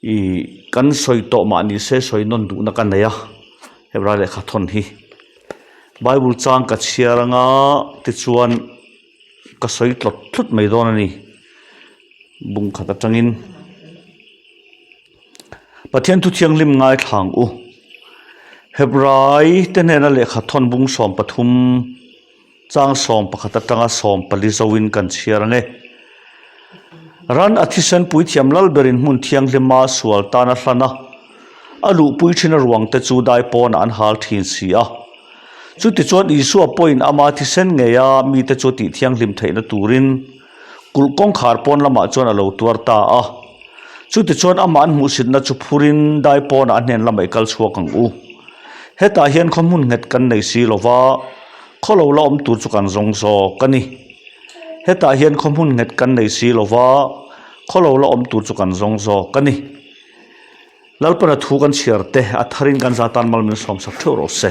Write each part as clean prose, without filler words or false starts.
Ih kan sawi tawh mah ni se sawi nawn duhna ka nei a Hebrai lehkha thawn hi bible chang ka chhiar anga tichuan ka sawi tlawt tlut mai dawn a ni bung khat atangin Pathian thu thianghlim ngaithla ang u Hebrai te hnena lehkha thawn bung 13 Chang 11 atanga 14 zoin kan chhiar ang e. Ran a thisen puithiam lal berin hmun thianghlima sual tan a hlan a, a luhpui thin a ruangte chu dai pawnah an hal thin si a. Chutichuan Isua pawhin ama thisen ngeia mite chu tih thianghlim theihna turin kulh kawngkhar pawn lamah chuan a lo tuar ta a. Chutichuan amah an hmuhsitna chu phurin dai pawnah a hnen lamah i kal chhuak ang u. Hetah hian khaw hmun nghet kan nei si lo va, khaw lo la awm tur chu kan zawng zawk a ni. Hetah hian khaw hmun nghet kan nei si lo va, khaw lo la awm tur chu kan zawng zawk a ni. Lalpana thu kan chhiar te a tharin kan za tan mal min sawmsak theuh rawh se.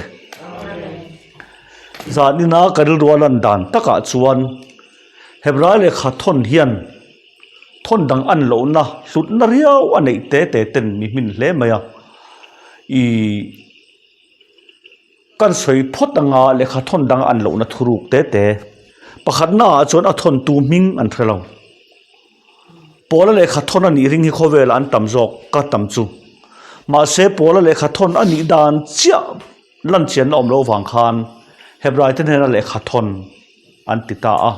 Zanina ka rilru a lan dan takah chuan Hebrai lehkha thawn hian thawn dang an lohna hlutna riau a neih te te ten mi hmin hle mai a. Ih kan sawi phawt anga lehkha thawn dang an lohna thuruk te te pakhatna ah chuan a thawntu hming an hre lo. Pawla lehkha thawn a nih ring hi khawvelah an tam zawk ka tam chu. Mahse pawla lehkha thawn a nih dan chiah lan chianna awm loh vang khan Hebrai te hnena lehkha thawn an ti ta a.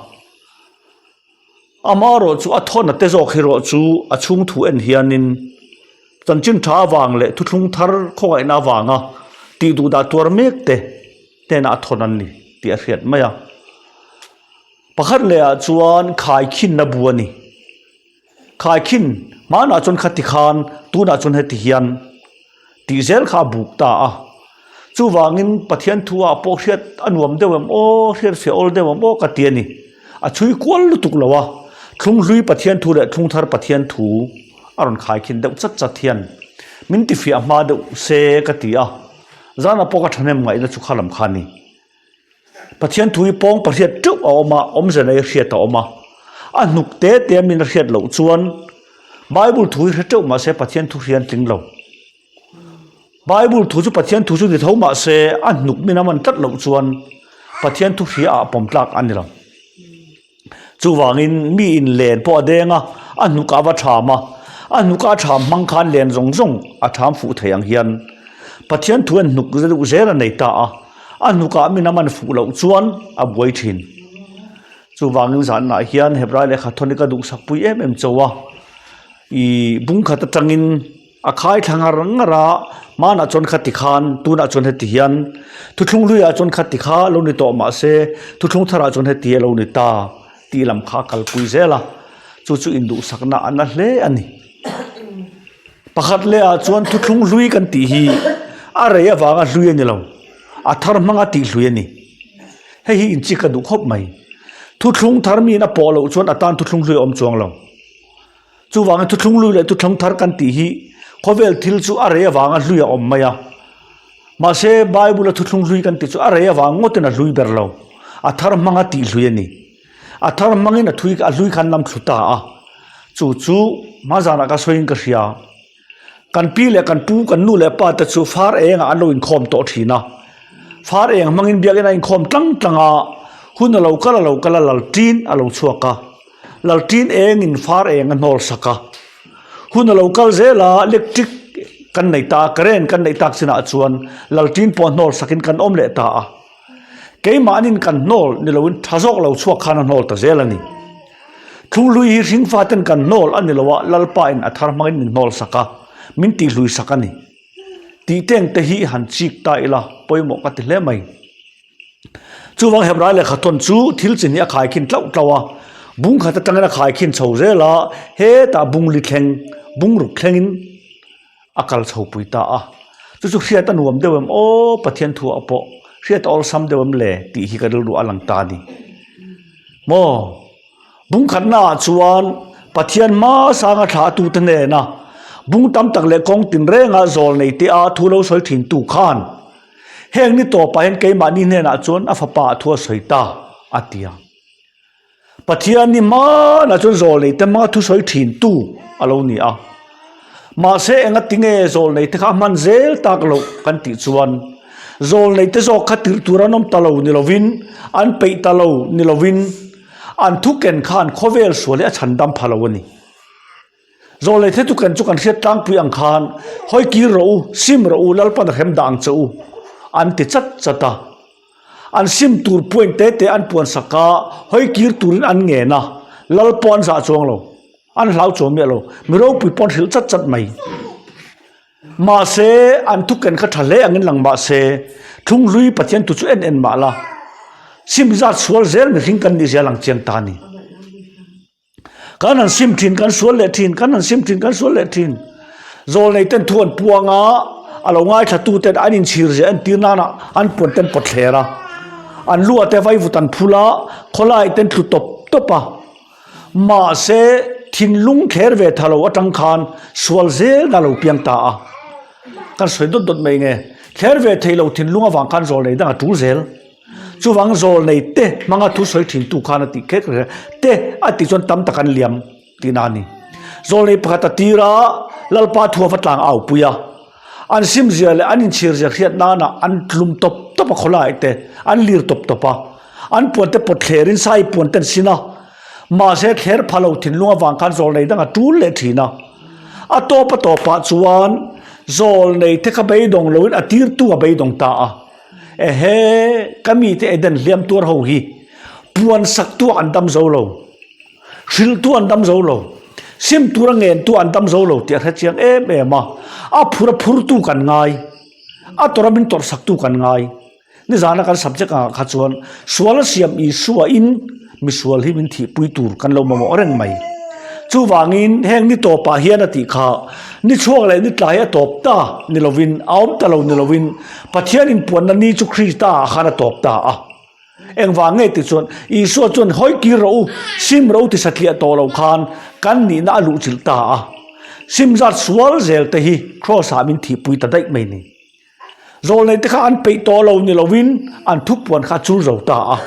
Amaherawh chu a thawn a te zawk hi erawh chu a chhung thu en hianin chanchin tha avang leh thuthlung thar khawngaihna avanga tih duh dah tuar mek te hnenah a thawn an ni tih a hriat mai a. Pakhat lehah chuan khaikhinna bu a ni. Khaikhin hmanah chuan khati khan tunah chuan heti hian tih zel kha a buk ta a. Chuvangin Pathian thu ah pawh hriat a nuam deuh em aw, hriat fiah awl deuh em aw ka ti a ni. A chhui kual lutuk lo a, thlung hlui Pathian thu leh thlung thar Pathian thu a rawn khaikhin deuh chat chat hian min ti fiah hma deuh se ka ti a. Zanah pawh ka thahnem ngaihna chu kha lam kha a ni. Pathian thu hi pawng pahriat teuh a awm a, awmze nei hriat a awm a. A hnuk te te a min a hriat loh chuan Bible thu hi hre teuh mah se Pathian thu hrian tling lo. Bible thu chu Pathian thu chu ni tho mah se a hnuk min a man tlat loh chuan Pathian thu hria ah pawm tlak a ni lo. Chuvangin mi in len pawh a deng a, a hnuk a va tham a, a hnuk a tham hmang khan len zawng zawng a tham fuh thei ang hian Pathian thu an hnuk deuh zel a nei ta a, a hnukah min a man fuh loh chuan a buai thin. Chuvangin zanah hian Hebrai lehkha thawn hi ka duhsak pui em em chauh a, ih bung khat atangin A khai thla ngar ngar a, hmanah chuan khati khan, tunah chuan heti hian, thuthlung hluiah chuan khati kha lo ni tawh mah se, thuthlung tharah chuan heti a lo ni ta tih lam kha a kalpui zel a, chu chu induhsakna a na hle a ni. Pakhat lehah chuan thuthlung hlui kan tih hi a rei avanga hlui a ni lo, a thar hmanga tih hlui a ni. Hei hi inchik ka duh khawp mai. Thuthlung thar miin a pawh loh chuan a tan thuthlung hlui a awm chuang lo. Chuvangin thuthlung lui leh thuthlung thar kan tih hi khawvel thil chu a rei avanga hlui a awm mai a. Mahse Bible-a thuthlung hlui kan tih chu a rei avang ngawtin a hlui ber lo. A thar hmanga tih hlui a ni. A thar hmangin a thui a hlui khan lam thlu ta a. Chu chu hma zanah ka sawiin ka hria. Kan pi leh kan pu, kan nu leh pa te chu far engah an lo inkhawm tawh thin a. Far eng hmangin biakin a inkhawm tlang tlang a, hun a lo kal a lo kal a lalṭin a lo chhuak a. Lalṭin engin far eng a hnawl sak a. Hun a lo kal zel a, electric kan nei ta a, current kan neih tak chinah chuan lalṭin pawh hnawl sakin kan awm leh ta a. Keimahnin kan hnawl ni loin tha zawk lo chhuak khan a hnawl ta zel a ni. Thlunghlui hi hringfaten kan hnawl a ni lo a, Lalpain a thar hmangin min hnawl sak a, min tihhlui sak a ni. Tih teng te hi han chik ta ila pawimawh ka ti hle mai. Chuvang Hebrai lehkha thawn chu thil chi hnih a khaikhin tlauh tlauh a, bung khat atangin a khaikhin chho zel a, hetah bung li thleng, bung ruk thlengin a kal chho pui ta a. Chu chu hriat a nuam deuh em aw Pathian thu ah pawh hriat a awlsam deuh em le tih hi ka rilru a lang ta a ni. Maw? Bung khatnaah chuan Pathian hmasanga thlahtute hnena bung tam tak leh kawng tinrenga zawl nei te a thu lo sawi thintu khan heng ni tawpah hian keimahni hnenah chuan a fapa ah thu a sawi ta a ti a. Pathian ni hmanah chuan zawl nei te hmanga thu sawi thintu a lo ni a. Mahse engatinge zawlnei te kha a hman zel tak loh kan tih chuan zawlnei te zawk kha tirh tur an awm ta lo ni lovin an peih ta lo ni lovin an thu ken khan khawvel sual hi a chhan dam pha lo a ni. Zawlnei te thu ken chu kan hriat tlangpui ang khan hawi kir rawh u, sim rawh u, Lalpan a hrem dah ang che u an ti chat chat a. An sim tur point te te an puan sak a, hawi kir turin an ngen a, lal pawh an zah chuang lo, an hlau chuang miah lo, mi ropui pawh an hrilh chat chat mai. Mahse, an thuken kha tha hle angin lang mahse, Thlunghlui Pathian tu chu en en mah la, sim zat sual zel mihring kan nih zia lang chiang ta a ni. Kan han sim thin, kan sual leh thin, kan han sim thin, kan sual leh thin. Zawlnei ten thu an puang a, a lo ngaithla tu ten an inchhir zia entir nana an puan ten pawt thler a. An lu ah te vaivut an phul a, khawlai ten tlu tawp tawp a. Mahse, thinlung thler ve tha lo atang khan sual zel na lo piang ta a. Kan sawi dawt dawt mai nge, thler ve thei lo thinlung avang khan zawlnei dang a tul zel. Chuvang zawlnei te hmanga thu sawi thin tu khan a tih kher kher te a tih chuan tam tak an liam tihna a ni. Zawlnei pakhat a tir a, Lalpa thu a va tlang au pui a, an simzia leh an inchhirzia hriat nana an tlum tawp tawp a khawlai te an lir tawp tawp a, an puan te pawt thlerin sai puan te an sin a, mahse thler pha lo thinlung avang khan zawlnei dang a tul leh thin a. A tawp a tawpah chuan zawlnei te kha beidawng loin a tirtu a beidawng ta a. Ehe, ka mite Eden hliam tuar ho hi puan sak tu an dam zo lo, hrilh tu an dam zo lo, sim tura ngen tu an dam zo lo tih a hre chiang em em a, a phur a phur tu kan ngai, a tawrh a min tawrh sak tu kan ngai. Nizana kan subject angah kha chuan sual a siam Isua in Misual hi min thihpui tur kan lo mamawh reng mai. Chuvangin heng ni tawpah hian a tih kha ni chhuak leh ni tlai a tawp ta ni lovin, a awm ta lo ni lovin Pathian inpuanna ni chu Krista ah khan a tawp ta a. Engvang nge tih chuan Isua chuan hawi kir rawh u, sim rawh u ti satliah tawh lo khan kan nihna a luhchilh ta a. Sim zat sual zel te hi Kraws ah min thihpui ta daih mai ni. Zawlnei te kha an peih tawh lo ni lovin an thupuan kha a chul zo ta a.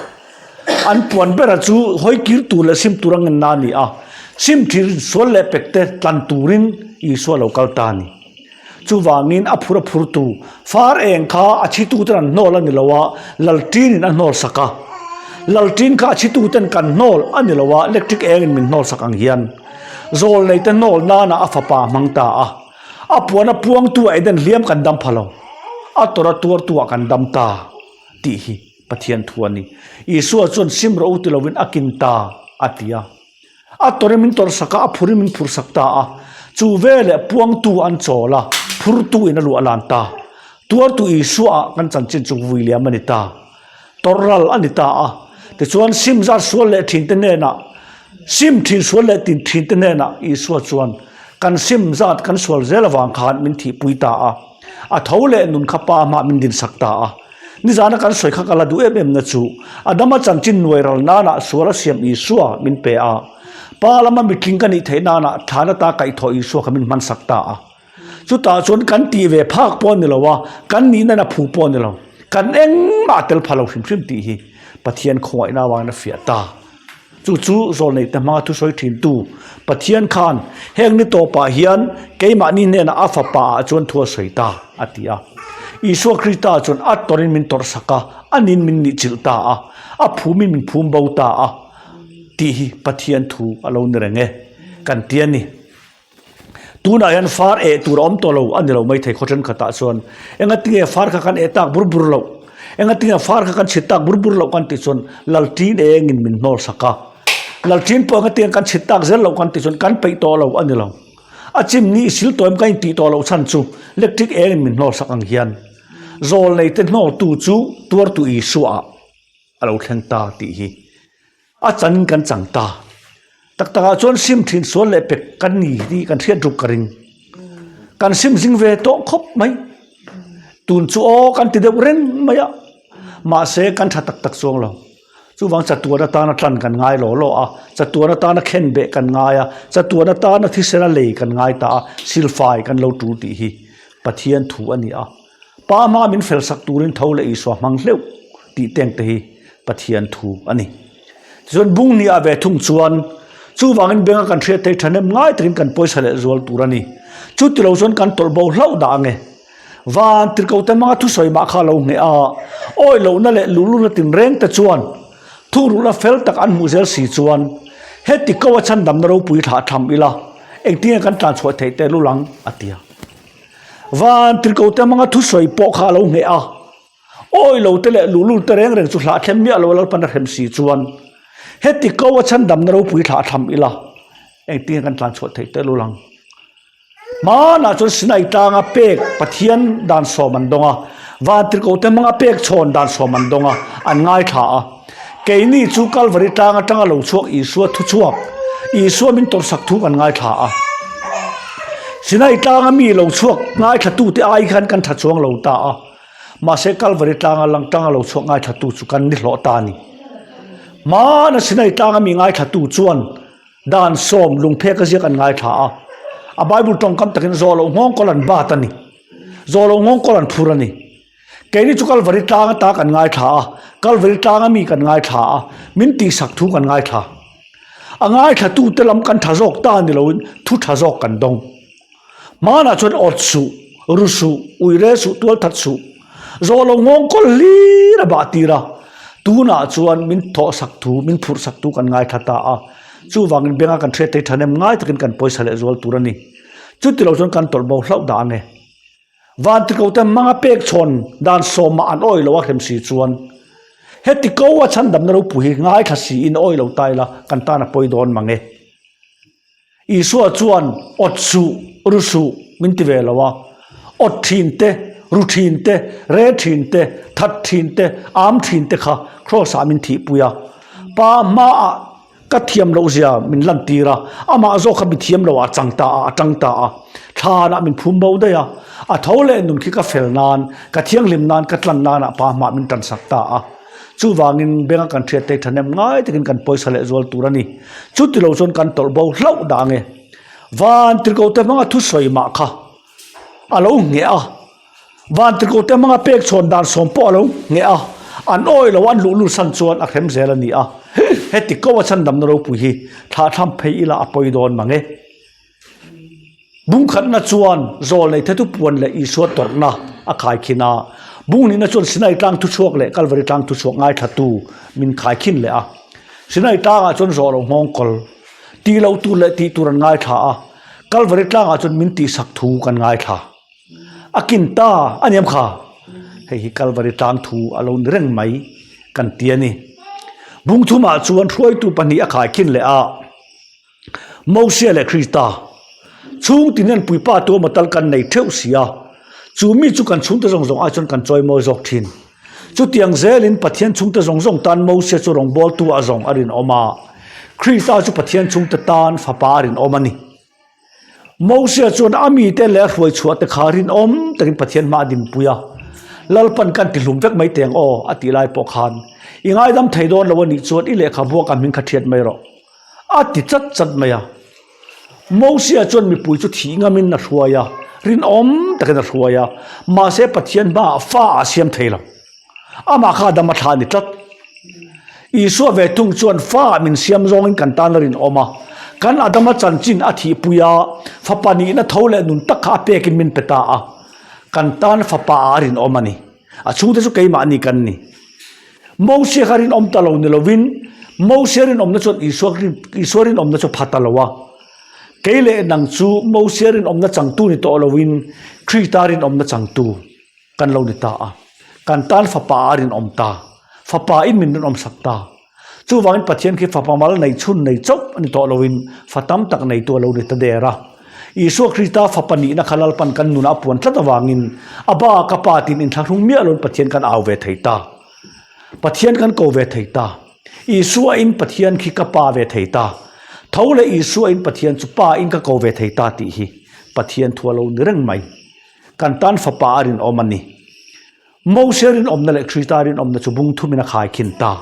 An puan bera chu hawi kir tur leh sim tur a ngenna a ni a. Sim thir sual leh pek te tlan turin Isua lo kal ta a ni. Chuvangin a phur a phurtu far eng kha a chhitu ten an hnawl a ni lo a, lalṭin in a hnawl sak a. Lalṭin kha a chhitu ten kan hnawl a ni lo a, electric eng in min hnawl sak ang hian zawlnei te hnawl nana a fapa a hmang ta a. A puan a puangtu ah Eden hliam kan dam pha lo, a tawrh a tuartu ah kan dam ta tih hi Pathian thu a ni. Isua chuan sim rawh u ti lovin a kin ta a ti a. A tawrh in min tawrh sak a, a phur in min phurh sak ta a. Chu veleh puangtu an chawl a, phurtu in a luah lan ta. Tuartu Isua ah kan chanchin chu vui liam a ni ta. Tawrh ral a ni ta a. Tichuan sim zat sual leh thin te hnenah, sim thin sual leh tin thin te hnenah Isua chuan kan sim zat kan sual zel avang khan min thihpui ta a. A tho leh nun kha pa hmah min dinsak ta a. Nizana kan sawi kha ka la duh em em na chu Adama chanchin nuai ral nanah sual a siam Isua min pe a. Pa lama mitling ka nih theih nanah thlan ata kaihthawh Isua kha min hmansak ta a. Chutah chuan kan tih ve phak pawh a ni lo a, kan nihna in a phu pawh a ni lo. Kan engmah a tel pha lo hrim hrim tih hi Pathian khawngaihna avangin a fiah ta. Chu chu zawlneihte hmanga thusawi thintu Pathian khan heng ni tawpah hian keimahni hnenah a fapa ah chuan thu a sawi ta a ti a. Isua Krista chuan a tawrhin min tawrhsak a, a nin min nihchilh ta a, a phumin min phum bo ta a tih hi Pathian thu a lo ni reng e kan ti a ni. Tunah hian far eh tur a awm tawh lo a ni lo maithei khaw thenkhatah chuan engatinge far kha kan eh tak bur bur loh, engatinge far kha kan chhit tak bur bur loh kan tih chuan Lalṭin engin min hnawl sak a. Lalṭin pawh engatinge kan chhit tak zel loh kan tih chuan kan peih tawh lo a ni lo. A chim ni i sil tawh em kan intih tawh loh chhan chu electric engin min hnawl sak ang hian zawlneite hnawltu chu tuartu Isua ah a lo thleng ta tih hi. A chan kan chang ta. Tak takah chuan sim thin sual leh pek kan ni tih kan hriat ruk ka ring. Kan sim zing ve tawh khawp mai. Tun chu aw kan ti deuh reng mai a. Mahse kan tha tak tak chuang lo. Chuvang chatuan atana tlan kan ngai law law a, chatuan atana khen beh kan ngai a, chatuan atana thisena lei kan ngai ta a, silfai kan lo tul tih hi Pathian thu a ni a. Pa hma min fel sak turin tho leh Isua hmang hleuh tih teng te hi Pathian thu a ni. Tichuan bung hnih ah ve thung chuan chuvangin benga kan hriat theih thahnem ngai takin kan pawisa leh zual tur a ni. Chuti lo chuan kan tawlh bo hlauh dah ang e. Van tirhkote hmanga thusawi mah kha a lo ngheh a, awi lohna leh luhlulna tinreng te chuan thuruhna fel tak an hmuh zel si chuan heti ko a chhandamna ropui thlah tham ila engtinge kan tlan chhuah theih tehlul ang a ti a. Van tirhkote hmanga thusawi pawh kha a lo ngheh a, awi lo te leh luhlul te reng reng chu hlah thlem miah lo a Lalpan a hrem si chuan heti ko a chhandamna ropui thlah tham ila engtinge kan tlan chhuah theih tehlul ang. Hmanah chuan Sinai tlanga pek Pathian dan sawm an dawng a, Vantirhkohte hmanga pek chhawn dan sawm an dawng a, an ngaithla a. Keini chu Kalvari tlang atanga lo chhuak Isua thuchhuak, Isua min tawrhsak thu kan ngaithla a. Sinai tlanga mi lo chhuak ngaithlatute ai khan kan tha chuang lo ta a, mahse Kalvari tlanga lang tanga lo chhuak ngaithlatu chu kan ni hlawh ta a ni. Hmana Sinai tlanga mi ngaithlatu chuan Dan sawm lungphek a ziak an ngaithla a, a Bible tawngkam takin zawh loh nghawng kawl an bat a ni. Zawh loh nghawng kawl an phur a ni. Keini chu Kalvari tlang ata kan ngaithla a, Kalvari tlanga mi kan ngaithla a, min tihsak thu kan ngaithla. A ngaithlatute lam kan tha zawk ta ni loin thu tha zawk kan dawng. Hmanah chuan awt suh, ru suh, ui rel suh, tual that suh. Zawh lo nghawng kawl hlir a bah tir a. Tunah chuan min thawhsak thu, min phurhsak thu kan ngaithla ta a. Chuvangin benga kan hriat thei thahnem ngai takin kan pawisa leh zual tur a ni. Chuti lo chuan kan tawlh bo hlauh dah ang e. Vantikote hmanga pek chhawn dan sawmah an awih lo a hrem si chuan heti ko a chhandamna ropui hi ngaithla siin awih lo ta ila kan tan a pawi dawn mang e. Isua chuan awt suh, ru suh min ti ve lo a, awt thin te, ru thin te, re thin te, that thin te, am thin te kha Kraws ah min thihpui a. Pa hmaah ka thiam loh zia min lantir a, amah zawk kha mi thiam loh ah a chang ta a, a tang ta a, thlanah min phum bo daih a, a tho leh nun khi ka fel nan, ka thianghlim nan, ka tlan nanah pa hmaah min tansak ta a. Chuvangin benga kan hriat te thahnem ngai takin kan pawisa leh zual tur a ni. Chuti lo chuan kan tawlh bo hlauh dah ange. Van tirhkohte hmanga thusawi mah kha a lo ngheh a, van tirhkohte hmanga pek chhawn dan sawm pawh a lo ngheh a, an awi lo an luh lut san chuan a hrem zel a ni a. Heti ko a chhandamna ropui hi thlahthlam phei ila a pawi dawn mang e. Bungkhatna chuan zawl nei thetu puan leh Isua tawrhna a khaikhin a, bunghnihna chuan Sinai tlang thuchhuak leh Kalvari tlang thuchhuak ngaithlatu min khaikhin leh a. Sinai tlangah chuan zawh loh nghawng kawl, tih loh tur leh tih tur an ngaithla a, Kalvari tlangah chuan min tihsak thu kan ngaithla. A kin ta a niam kha. Hei hi Kalvari tlang thu a lo ni reng mai kan ti a ni. Bungthumah chuan hruaitu pahnih a khaikhin leh a. Mosia leh Krista chhung tin hian puipa tuama tal kan nei theuh si a, chu mi chu kan chhungte zawng zawng ai chuan kan chawimawi zawk thin. Chutiang zelin Pathian chhungte zawng zawng tan Mosia chu rawngbawltu a zawng a rinawm a, Krista chu Pathian chhungte tan fapa a rinawm a ni. Mosia chuan a mite leh a hruaichhuah te kha rinawm takin Pathian hma a dinpui a, Lalpan kan tihlum vek mai teng aw a tih lai pawh khan, I ngaidam thei dawn lo a nih chuan i lehkhabuak a hming kha thiat mai rawh. A ti chat chat mai a. Mosia chuan mipui chu thih ngamin a hruai a, rinawm takin a hruai a, mahse Pathian hmaah fa a siam thei lo. Amah kha dam a thla a ni tlat. Isua ve thung chuan fa min siam zawngin kan tan a rinawm a, kan Adama chanchin a thihpui a, fapa nihna tho leh nun tak kha a pekin min pe ta a, kan tan fapa ah a rinawm a ni. A chhungte chu keimahni kan ni. Mosia kha rinawm ta lo ni lovin Mosia rinawmna chuan Isua Isua rinawmna chu pha ta lo a. Kei leh nang chu Mosia rinawmna changtu ni tawh lovin Krista rinawmna changtu kan lo ni ta a. Kan tan fapa a rinawm ta. Fapa in min rinawm sak ta. Chuvangin Pathian khi fapa mal nei chhun nei chauh a ni tawh lovin fa tam tak neitu a lo ni ta der a. Isua Krista fapa nihna kha Lalpan kan nunah a puan tlat avangin a ba ka pa tiin inthlahrung miah loin Pathian kan au ve thei ta. Pathian kan ko ve thei ta. Isua in Pathian khi ka pa ve thei ta. Tho leh Isua in Pathian chu pa in ka ko ve thei ta tih hi Pathian thu a lo ni reng mai. Kan tan fapa a rinawm a ni. Mose rinawmna leh Krista rinawmna chu bung thumin a khaikhin ta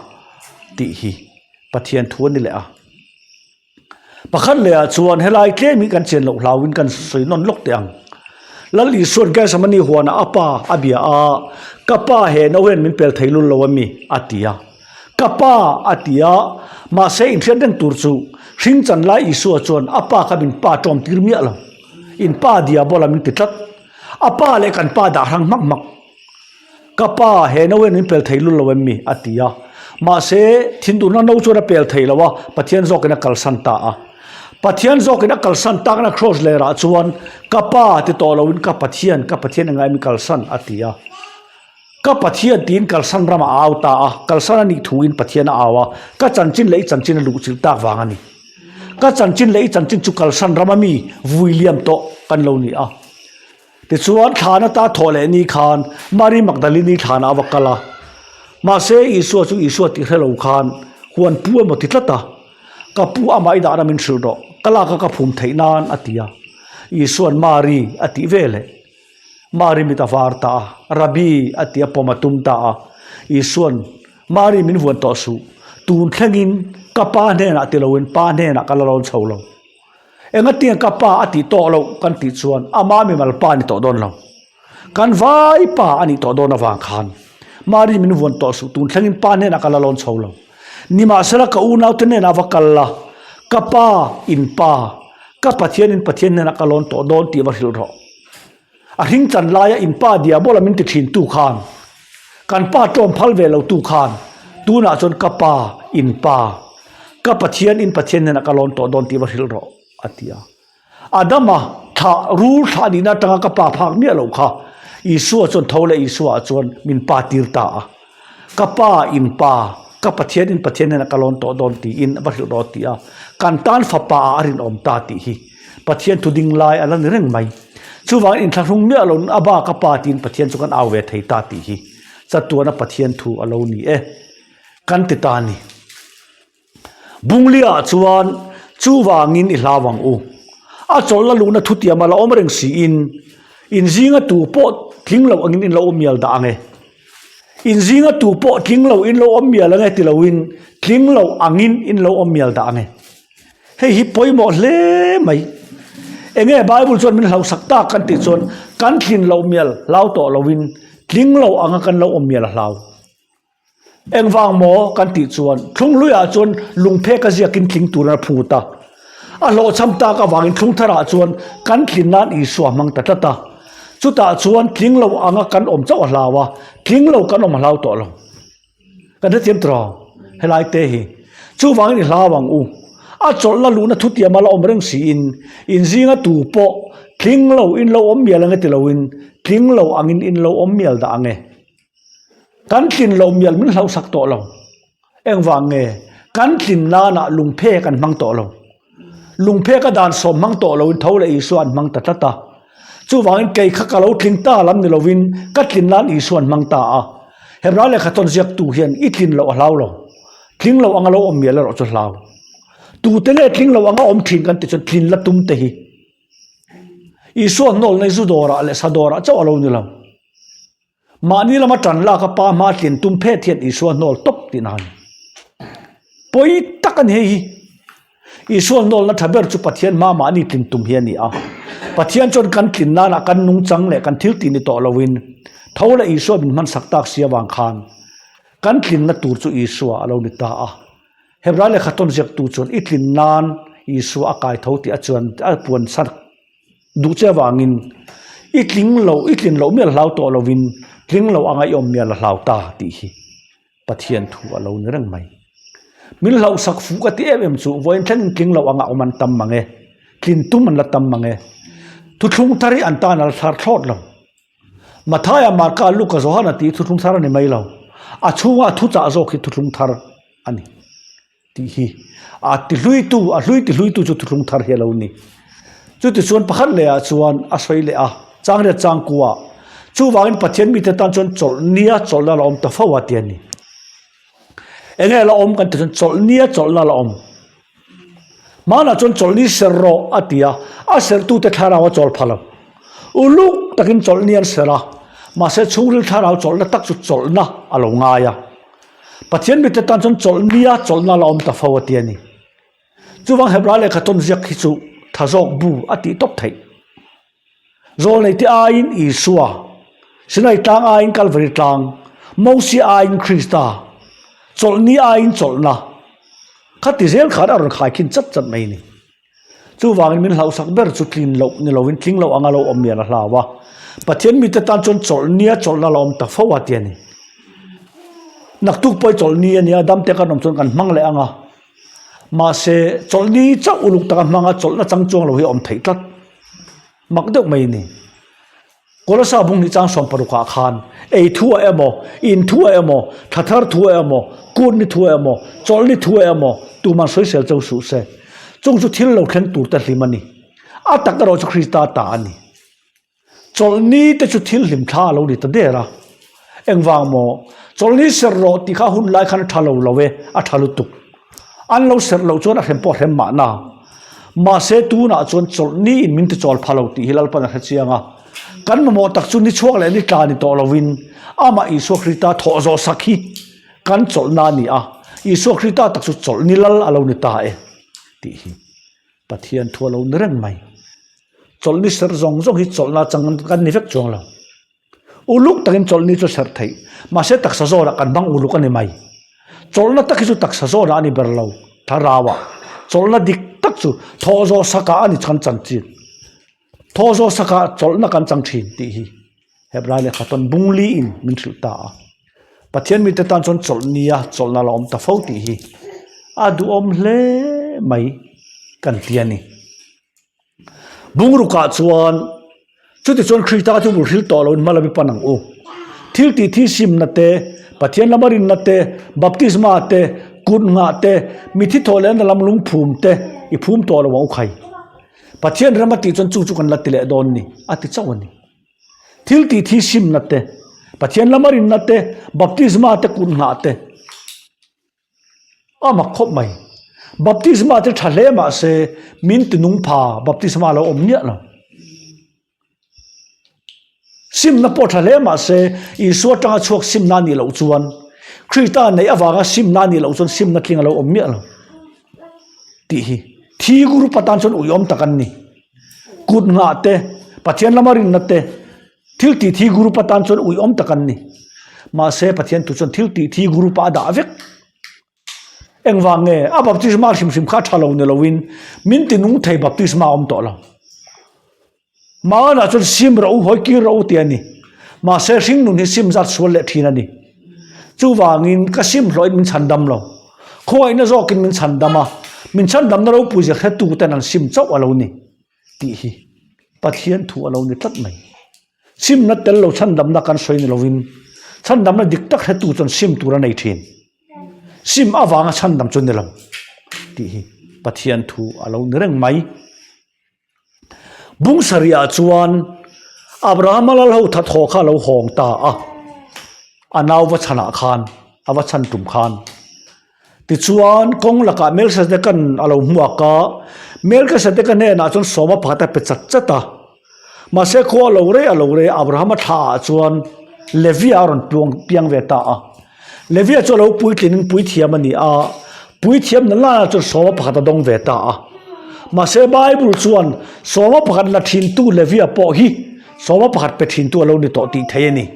tih hi Pathian thu a ni leh a. Pakhat lehah chuan helai tlem hi kan chian loh hlauhin kan sawi nawn lawk teh ang. Lal Isua'n Gethsemane huanah a pa a bia a, Ka pa he no hian min pel thei lul lo a mi? a ti a. Ka pa a ti a, mahse inhriat reng tur chu hring chan lai Isua chuan a pa kha min pa tawm tir miah lo. In pa Diabola min ti tlat. A pa leh kan pa dah hrang hmak hmak. Ka pa, he no hian min pel thei lul lo em mi? a ti a. Mahse, thinurna no chuan a pel thei lo a, Pathian zawkin a kalsan ta a. Pathian zawkin a kalsan takna kraws lerah chuan, Ka pa ti tawh loin ka Pathian, ka Pathian engai mi kalsan? a ti a. Ka Pathian tiin kalsan ramah a au ta a, kalsan a nih thuin Pathian a au a, ka chanchin leh i chanchin a luhchilh tak vang a ni. Ka chanchin leh i chanchin chu kalsan rama mi vui liam tawh kan lo ni a. Tichuan, thlan ata thawh leh ni khan Mari Magdalini thlanah a va kal a. Mahse, Isua chu Isua tih hre lo khan huan pu emaw ti tlat a, Ka pu amah i dahna min hrilh rawh, ka lak a ka phum theih nan, a ti a. Isua'n Mari a tih ve leh. Mari mit a var ta a, Rabbi a ti a pawm a tum ta a. Isua'n, Mari min vuan tawh suh, tun thlengin ka pa hnenah ti loin pa hnenah ka la rawn chho lo. Engatiang ka pa a tih tawh loh kan tih chuan ama mimal pa a ni tawh dawn lo. Kan vai pa a nih tawh dawn avang khan Mari min vuan tawh suh, tun thlengin pa hnenah ka la lawn chho lo. Nimahsela ka unaute hnenah va kal la, ka pa in pa, ka Pathian in Pathian hnenah ka lawn tawh dawn tih va hrilh rawh. A hring chan laia in pa Diabola min ti thin tu khan, kan pa tlawm phal ve lo tu khan, tunah chuan ka pa, in pa, ka Pathian, in Pathian hnenah ka lawn tawh dawn tih va hrilh rawh, a ti a. Adama thlah, rul thlah nihna atanga ka pa phak miah loh kha Isua chuan tho leh Isua ah chuan min pa tir ta a. Ka pa, in pa, ka Pathian, in Pathian hnenah ka lawn tawh dawn tiin va hrilh rawh a ti a. Kan tan fapa ah a rinawm ta tih hi Pathian thu ding lai a la ni reng mai. Chuvangin inthlahrung miah loin a ba ka pa tiin Pathian chu kan au ve thei ta tih hi chatuana Pathian thu a lo ni e kan ti ta a ni. Bunglia ah chuan chuvangin i hlau ang u. A chawlhna luhna thutiam a la awm reng siin inzinga tu pawh tling lo angin in lo awm mial dah ang e. Inzinga tu pawh tling lo in lo awm mial ang e ti loin tling lo angin in lo awm mial dah ang e. Hei hi pawimawh hle mai. Enge Bible chuan min hlauhsak tak kan tih chuan kan tlin loh mial hlau tawh loin tling lo anga kan lo awm mial a hlau. Engvang maw kan tih chuan thlunghluiah chuan lungphek a ziakin tling turin a phut a. A hlawhchham tak avangin thlungtharah chuan kan tlin nan Isua hmang ta tlat a. Chutah chuan tling lo anga kan awm chauh a hlau a, tling lo kan awm a hlau tawh lo. Kan hrethiam tawh helai te hi. Chuvangin i hlau ang u. A chawlhna luhna thutiam a la awm reng siin inzinga tu pawh tling lo in lo awm mial ange ti loin tling lo angin in lo awm mial dah ange. Kan tlin loh mial min hlauhsak tawh lo. Engvang nge? Kan tlin nanah lungphek an hmang tawh lo. Lungphek a dan sawm hmang tawh loin tho leh Isua an hmang ta tlat a. Chuvangin kei kha ka lo tling ta lam ni lovin ka tlin nan Isua an hmang ta a. Hebrai lehkha tawn ziaktu hian i tlin loh a hlau lo. Tling lo anga lo awm mial erawh chu hlau. Tute nge tling lo anga awm thin kan tih chuan tlin la tum te hi. Isua hnawlna hi zu dawrah leh sa dawrah chauh a lo ni lo. Mahni lama ṭan lak a pa hma tlin tum phet hian Isua hnawl tawp tihna a ni. Pawi tak a ni hei hi. Isua hnawlna ṭha ber chu Pathian hma mahni tlin tum hi a ni a. Pathian chuan kan tlin nanah kan nungchang leh kan thil tih ni tawh loin tho leh Isua min hmansak tak si avang khan kan tlinna tur chu Isua a lo ni ta a. Hebrai lehkha tawn ziaktu chuan i tlin nan Isua a kai tho tih a chuan a puan chhan Duh che avangin i tling lo, i tlin loh mial hlau tawh lovin tling lo anga i awm mial a hlau ta tih hi Pathian thu a lo ni reng mai. Min hlauhsak fuh ka ti em em chu vawiin thlengin tling lo anga awm an tam mang e, tlin tum an la tam mang e. Thuthlung thar hi an tan a la thar thlawt lo. Mathaia, Marka, Luka, Johana tih hi thuthlung thar a ni mai lo. A chhunga a thuchah zawk hi thuthlung thar a ni. Tih hi a tihluitu, a hlui tihluitu chu thuthlung thar hi a lo ni. Chutichuan pakhat lehah chuan a sawi leh a, Changriat changkua, chuvangin Pathian mite tan chuan chawlh nia chawlhna la awm ta fo a ti a ni. Enge la awm kan tih chuan chawlh nia chawlhna la awm. Hmanah chuan chawlhni ser rawh a ti a, a sertute thlarau a chawl pha lo. Uluk takin chawlhni an ser a, mahse chhungril thlarau chawlhna tak chu chawlhna a lo ngai a. Pathian mite tan chuan chawlh nia chawlhna la awm ta fo a ti a ni. Chuvang Hebrai lehkha tawn ziak hi chu tha zawk bu a tih tawp theih. Zawlnei te aiin Isua, Sinai tlang aiin Kalvari tlang, Mosia aiin Krista, chawlhni aiin chawlhna kha ti zel khan a rawn khaikhin chat chat mai a ni. Chuvangin min hlauhsak ber chu tlin loh ni lovin tling loh anga lo awm mial a hlau a. Pathian mite tan chuan chawlh nia chawlhna la awm ta fo a ti a ni. Naktuk pawh i chawlh ni a nia, damte kan awm chuan kan hmang leh ang a. Mahse, chawlh ni chauh uluk taka hmanga chawlhna chang chuang lo hi a awm theih tlat. Mak deuh mai a ni. Kolosa bung hnih chang sawmparukah khan ei thuah emaw, in thuah emaw, thla thar thuah emaw, kut ni thuah emaw, chawlh ni thuah emaw tuman sawisel cho suh se. Chung chu thil lo thleng tur te hlim a ni. A tak erawh chu Krista ta a ni. Chawlh ni te chu thil hlim thla a lo ni ta der a. Engvang maw? Chawlhni serh rawh tih kha hun lai khan a tha lo lo e, a tha lutuk. An lo serh loh chuan a hrem pawh a hrem mahna. Mahse tunah chuan chawlhni in min ti chawl pha lo tih hi Lalpan a hre chiang a. Kan mamawh tak chu ni chhuak leh ni tla ni tawh lovin amah Isua Krista thawh zawh sak hi kan chawlhna a ni a, Isua Krista tak chu chawlhni lal a lo ni ta e tih hi Pathian thu a lo ni reng mai. Chawlhni serh zawng zawng hi chawlhna chang kan ni vek chuang lo. Uluk takin chawlhni chu serh theih, mahse taksa zawnah kan hmang uluk a ni mai. Chawlhna tak hi chu taksa zawnah a ni ber lo, thlarauah. Chawlhna dik tak chu thawh zawh sakah a ni kan chan chin. Thawh zawh sakah chawlhna kan chang thin tih hi Hebrai lehkha tawn bungli in min hrilh ta a. Pathian mite tan chuan chawlhnia chawlhna la awm ta fo tih hi a duhawm hle mai kan ti a ni. Bungrukah chuan chutichuan Krista chu bul hril tawh loin hma lam i pan ang u. Thil tih thi simna te, Pathian lama rinna te, baptisma te, kut nghah te, mithi thawh lehna lam lungphum te i phum tawh lo ang u khai. Pathian rem a tih chuan chu chu kan la ti leh dawn ni a ti chauh a ni. Thil tih thi simna te, Pathian lama rinna te, baptisma te, kut nghah te. A mak khawp mai. Baptisma te tha hle mah se min ti nung pha baptisma lo awm miah lo. Simna pawh tha hle mah se Isua atanga chhuak simna a nih loh chuan Krista neih avanga simna a nih loh chuan simna tling a lo awm miah lo tih hi thi group atan chuan uiawm tak an ni. Kut nghah te, Pathian lama rinna te, Thil tih thi group atan chuan uiawm tak an ni. Mahse Pathian thu chuan thil tih thi group ah a dah vek. Engvang nge? A baptisma hrim hrim kha a tha lo ni loin min ti nung thei baptisma a awm tawh lo. Mahana chuan sim rawh u, hawi kir rawh u tih a ni. Mahse hringnun hi sim zat sual leh thin a ni. Chuvangin ka sim hlawhin min chhandam lo. Khawngaihna zawkin min chhandam a, min chhandamna ropui zir hretu ten an sim chauh a lo ni. Tih hi Pathian thu a lo ni tlat mai. Simna tel lo chhandamna kan sawi ni lovin chhandamna dik tak hretu chuan sim tur a nei thin. Sim avanga chhandam chu ni lo tih hi Pathian thu a lo ni reng mai. Bung sarihah chuan Abrahama lal ho thathaw kha a lo hawng ta a, a nau va chhanah khan a va chhan tum khan. Tichuan, kawng lakah Melchizedek-a'n a lo hmuak a, Melchizedek-a hnenah chuan sawma pakhat a pe chat chat a. Mahse, khua a lo rei a lo rei a, Abrahama thlaah chuan Levia a rawn piang piang ve ta a. Levia chu a lo puitlinin puithiam a ni a, puithiam na laiah chuan sawma pakhat a dawng ve ta a. Mahse, Bible chuan sawma pakhat la thintu Levia pawh hi sawma pakhat pe thintu a lo ni tawh tih theih a ni.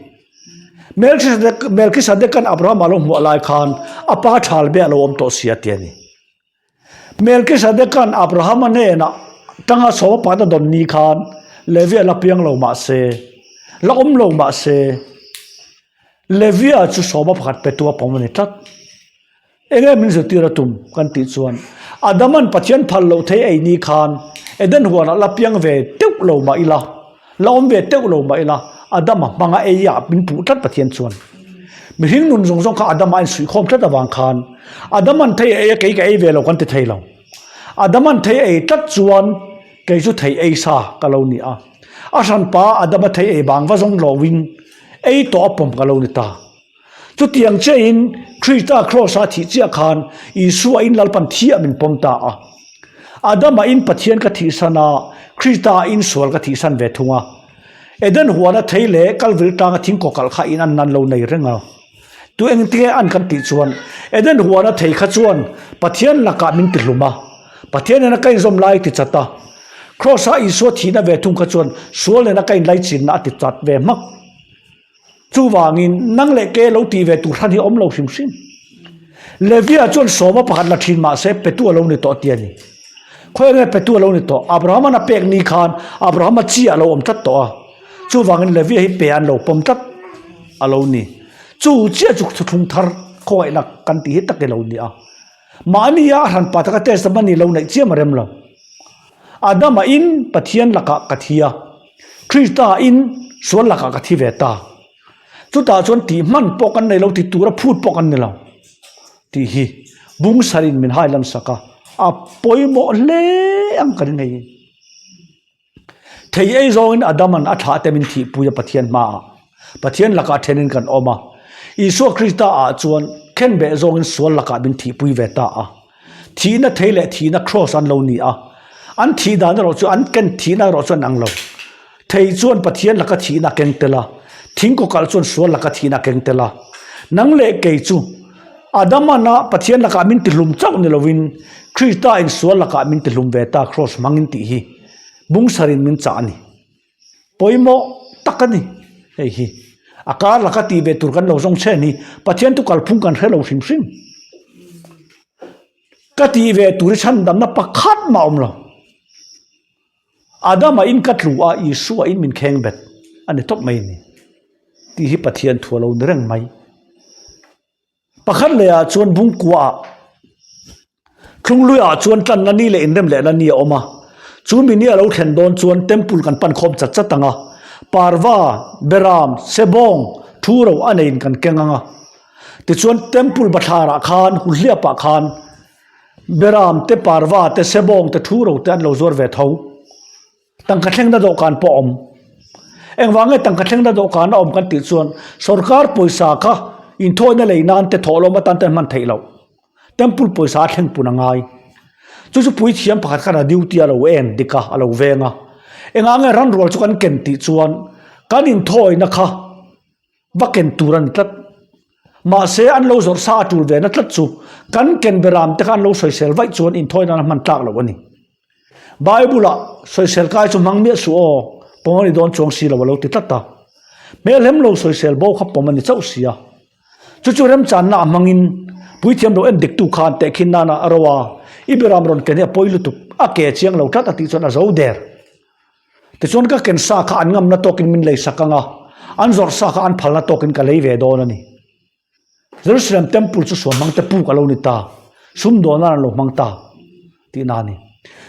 Melchisedek Melchisedekan Abrahama lo hmuah lai khan a pa thal be a lo awm tawh si a ti a ni. Melchisedekan Abrahama hnenah tanga sawma pakhat a dawn ni khan Levia la piang lo mah se, la awm lo mah se, Levia chu sawma pakhat petu a pawm a ni tlat. Enge min zirtir a tum kan tih chuan Adaman Pathian phal loh thei ei ni khan Eden huanah la piang ve teuh lo mah ila, la awm ve teuh lo mah ila Adama hmanga ei ah min puh tlat Pathian chuan. Mihring nun zawng zawng kha Adama a insuihkhawm tlat avang khan Adaman thei a ei a kei ka ei ve lo kan ti thei lo. Adaman thei a ei tlat chuan kei chu thei ei sa ka lo ni a. A hranpa Adama thei ei vang va zawng loin ei tawh a pawm ka lo ni ta. Chutiang chiahin Krista Kraws-a thih chiah khan Isua in Lalpan thi a min pawm ta a. Adama in Pathian ka thihsan a, Krista in sual ka thihsan ve thung a. Eden huana thei leh Kalvary tlanga thing kawkalh kha in an nan lo nei reng a. Tu engtinge an kan tih chuan Eden huana thei kha chuan Pathian lakah min tihlum a, Pathian nena ka inzawm lai ti chat a. Kraws-a Isua thihna ve thung kha chuan sual nena ka inlaichinna a ti chat ve hmak. Chuvangin, nang leh ke lo tih ve tur hran hi a awm lo hrim hrim. Levia chuan sawma pakhat la thin mah se petu a lo ni tawh ti a ni. Khawi nge petu a lo ni tawh? Abraham-an a pek ni khan Abraham-a chi a lo awm tlat tawh a. Chuvangin Levia hi pe an lo pawm tlat a lo ni. Chu chiah chu thuthlung thar khawngaihna kan tih hi tak i lo ni a. Mahnia a hranpa taka testament ni lo neih chiam a rem lo. Adama in Pathian lakah ka thi a, Krista in sual lakah ka thi ve ta. Chutah chuan tih hman pawh kan nei lo, ti tura phut pawh kan ni lo tih hi bungsarin min hai lan sak a, a pawimawh hle ang ka ring hei. Thei ei zawngin Adama'n a thlah te min thihpui a Pathian hmaah. Pathian lakah thenin kan awm a. Isua Krista ah chuan khenbeh zawngin sual lakah min thihpui ve ta a. Thihna thei leh thihna kraws an lo ni a. An thih dan erawh chu an ken thihna erawh chu an ang lo. Thei chuan Pathian laka thihna a keng tel a, thing kawkalh chuan sual laka thihna a keng tel a. Nang leh kei chu Adama'n a Pathian lakah min tihlum chauh ni lovin Krista in sual lakah min tihlum ve ta kraws hmangin tih hi bungsarin min chah a ni. Pawimawh tak a ni hei hi. A kar laka tih ve tur kan lo zawng chhe ni. Pathian thu kalphung kan hre lo hrim hrim. Ka tih ve tur hi chhandamna pakhat mah a awm lo. Adama in ka tlu a, Isua in min kheng bet a ni tawp mai a ni tih hi Pathian thu a lo ni reng mai. Pakhat leh ah chuan Bungkua ah Thlunglui ah chuan tlanna ni leh inrem lehna ni a awm a, chu mi ni a lo thlen dawn chuan temple kan pan khawm chat chat ang a, parva, beram, sebawng, thu ro a neiin kan keng ang a. Tichuan temple bathlar ah khan hulhliap ah khan beram te, parva te, sebawng te, thu ro te an lo zuar ve tho. Tangka thlengna dawhkan pawh a awm. Engvang nge tangka thlengna dawhkan a awm kan tih chuan sorkar pawisa kha inthawina lei nan te thawhlawm atan te an hman theih loh. Temple pawisa a thleng pun a ngai. Chu chu puithiam pakhat khan a duty a lo en dik a, a lo veng a. Engah nge ranrual chu kan ken tih chuan kan inthawina kha va ken tur a ni tlat. Mahse an lo zawrh sa a tul ve na tlat chu kan ken beram te kha an lo sawisel vaih chuan inthawina an hman tlak loh a ni. Bible ah sawisel kai chu hmang miah suh aw, pawm a ni dawn chuang si lo a lo ti tlat a. Hmelhem lo sawisel bo kha pawm a ni chauh si a. Chu chu remchanna a hmangin puithiam lo en diktu khan tehkhin nana a ro a, i beram rawn ken hi a pawi lutuk, a ke chiang lo tlat a tih chuan a zo der. Tichuan ka ken sa kha an ngamna tawkin min lei sak ang a, an zawrh sa kha an phalna tawkin ka lei ve dawn a ni. Jerusalem Temple chu suamhmang te puk a lo ni ta, sumdawn nan an lo hmang ta tihna a ni.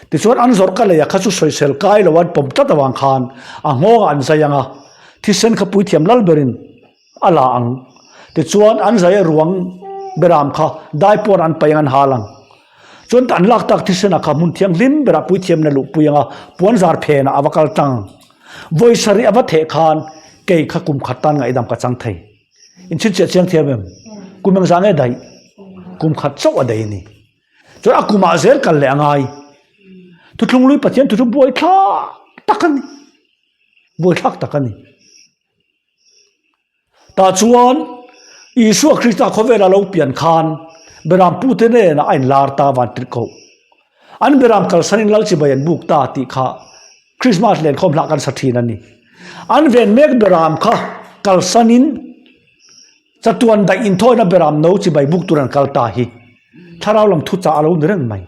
Tichuan an zawrh ka lei a kha chu sawisel kai lo an pawm tlat avang khan a nghawngah an zai ang a, thisen kha puithiam lal berin a la ang. Tichuan an zai a ruang beram kha dai pawn an paih ang an hal ang. Chuan an lak tak thisen ah kha hmun thianghlim berah puithiamna luhpui ang a, puanzar phenah a va kal tlang. Vawi sarih a va theh khan kei kha kum khat tan ngaihdam ka chang thei. Inchhinchhiah chiang thiam em? Kum engzah nge daih? Kum khat chauh a daih a ni. Chuan a kumah zel kal leh a ngai. Thuthlung lui Pathian thu chu buaithlak tak a ni. Buaithlak tak a ni. Tah chuan Isua Krista khawvela lo pian khan Beram pute hnenah a inlar ta van tirh koh. An Beram kalsanin Lal chibai an buk ta tih kha Krismas lenkhawm hlah kan sa thin a ni. An ven mek Beram kha kalsanin chatuan daih inthawina Beram no chibai buk tur an kal ta hi thlarau lam thuchah a lo ni reng mai.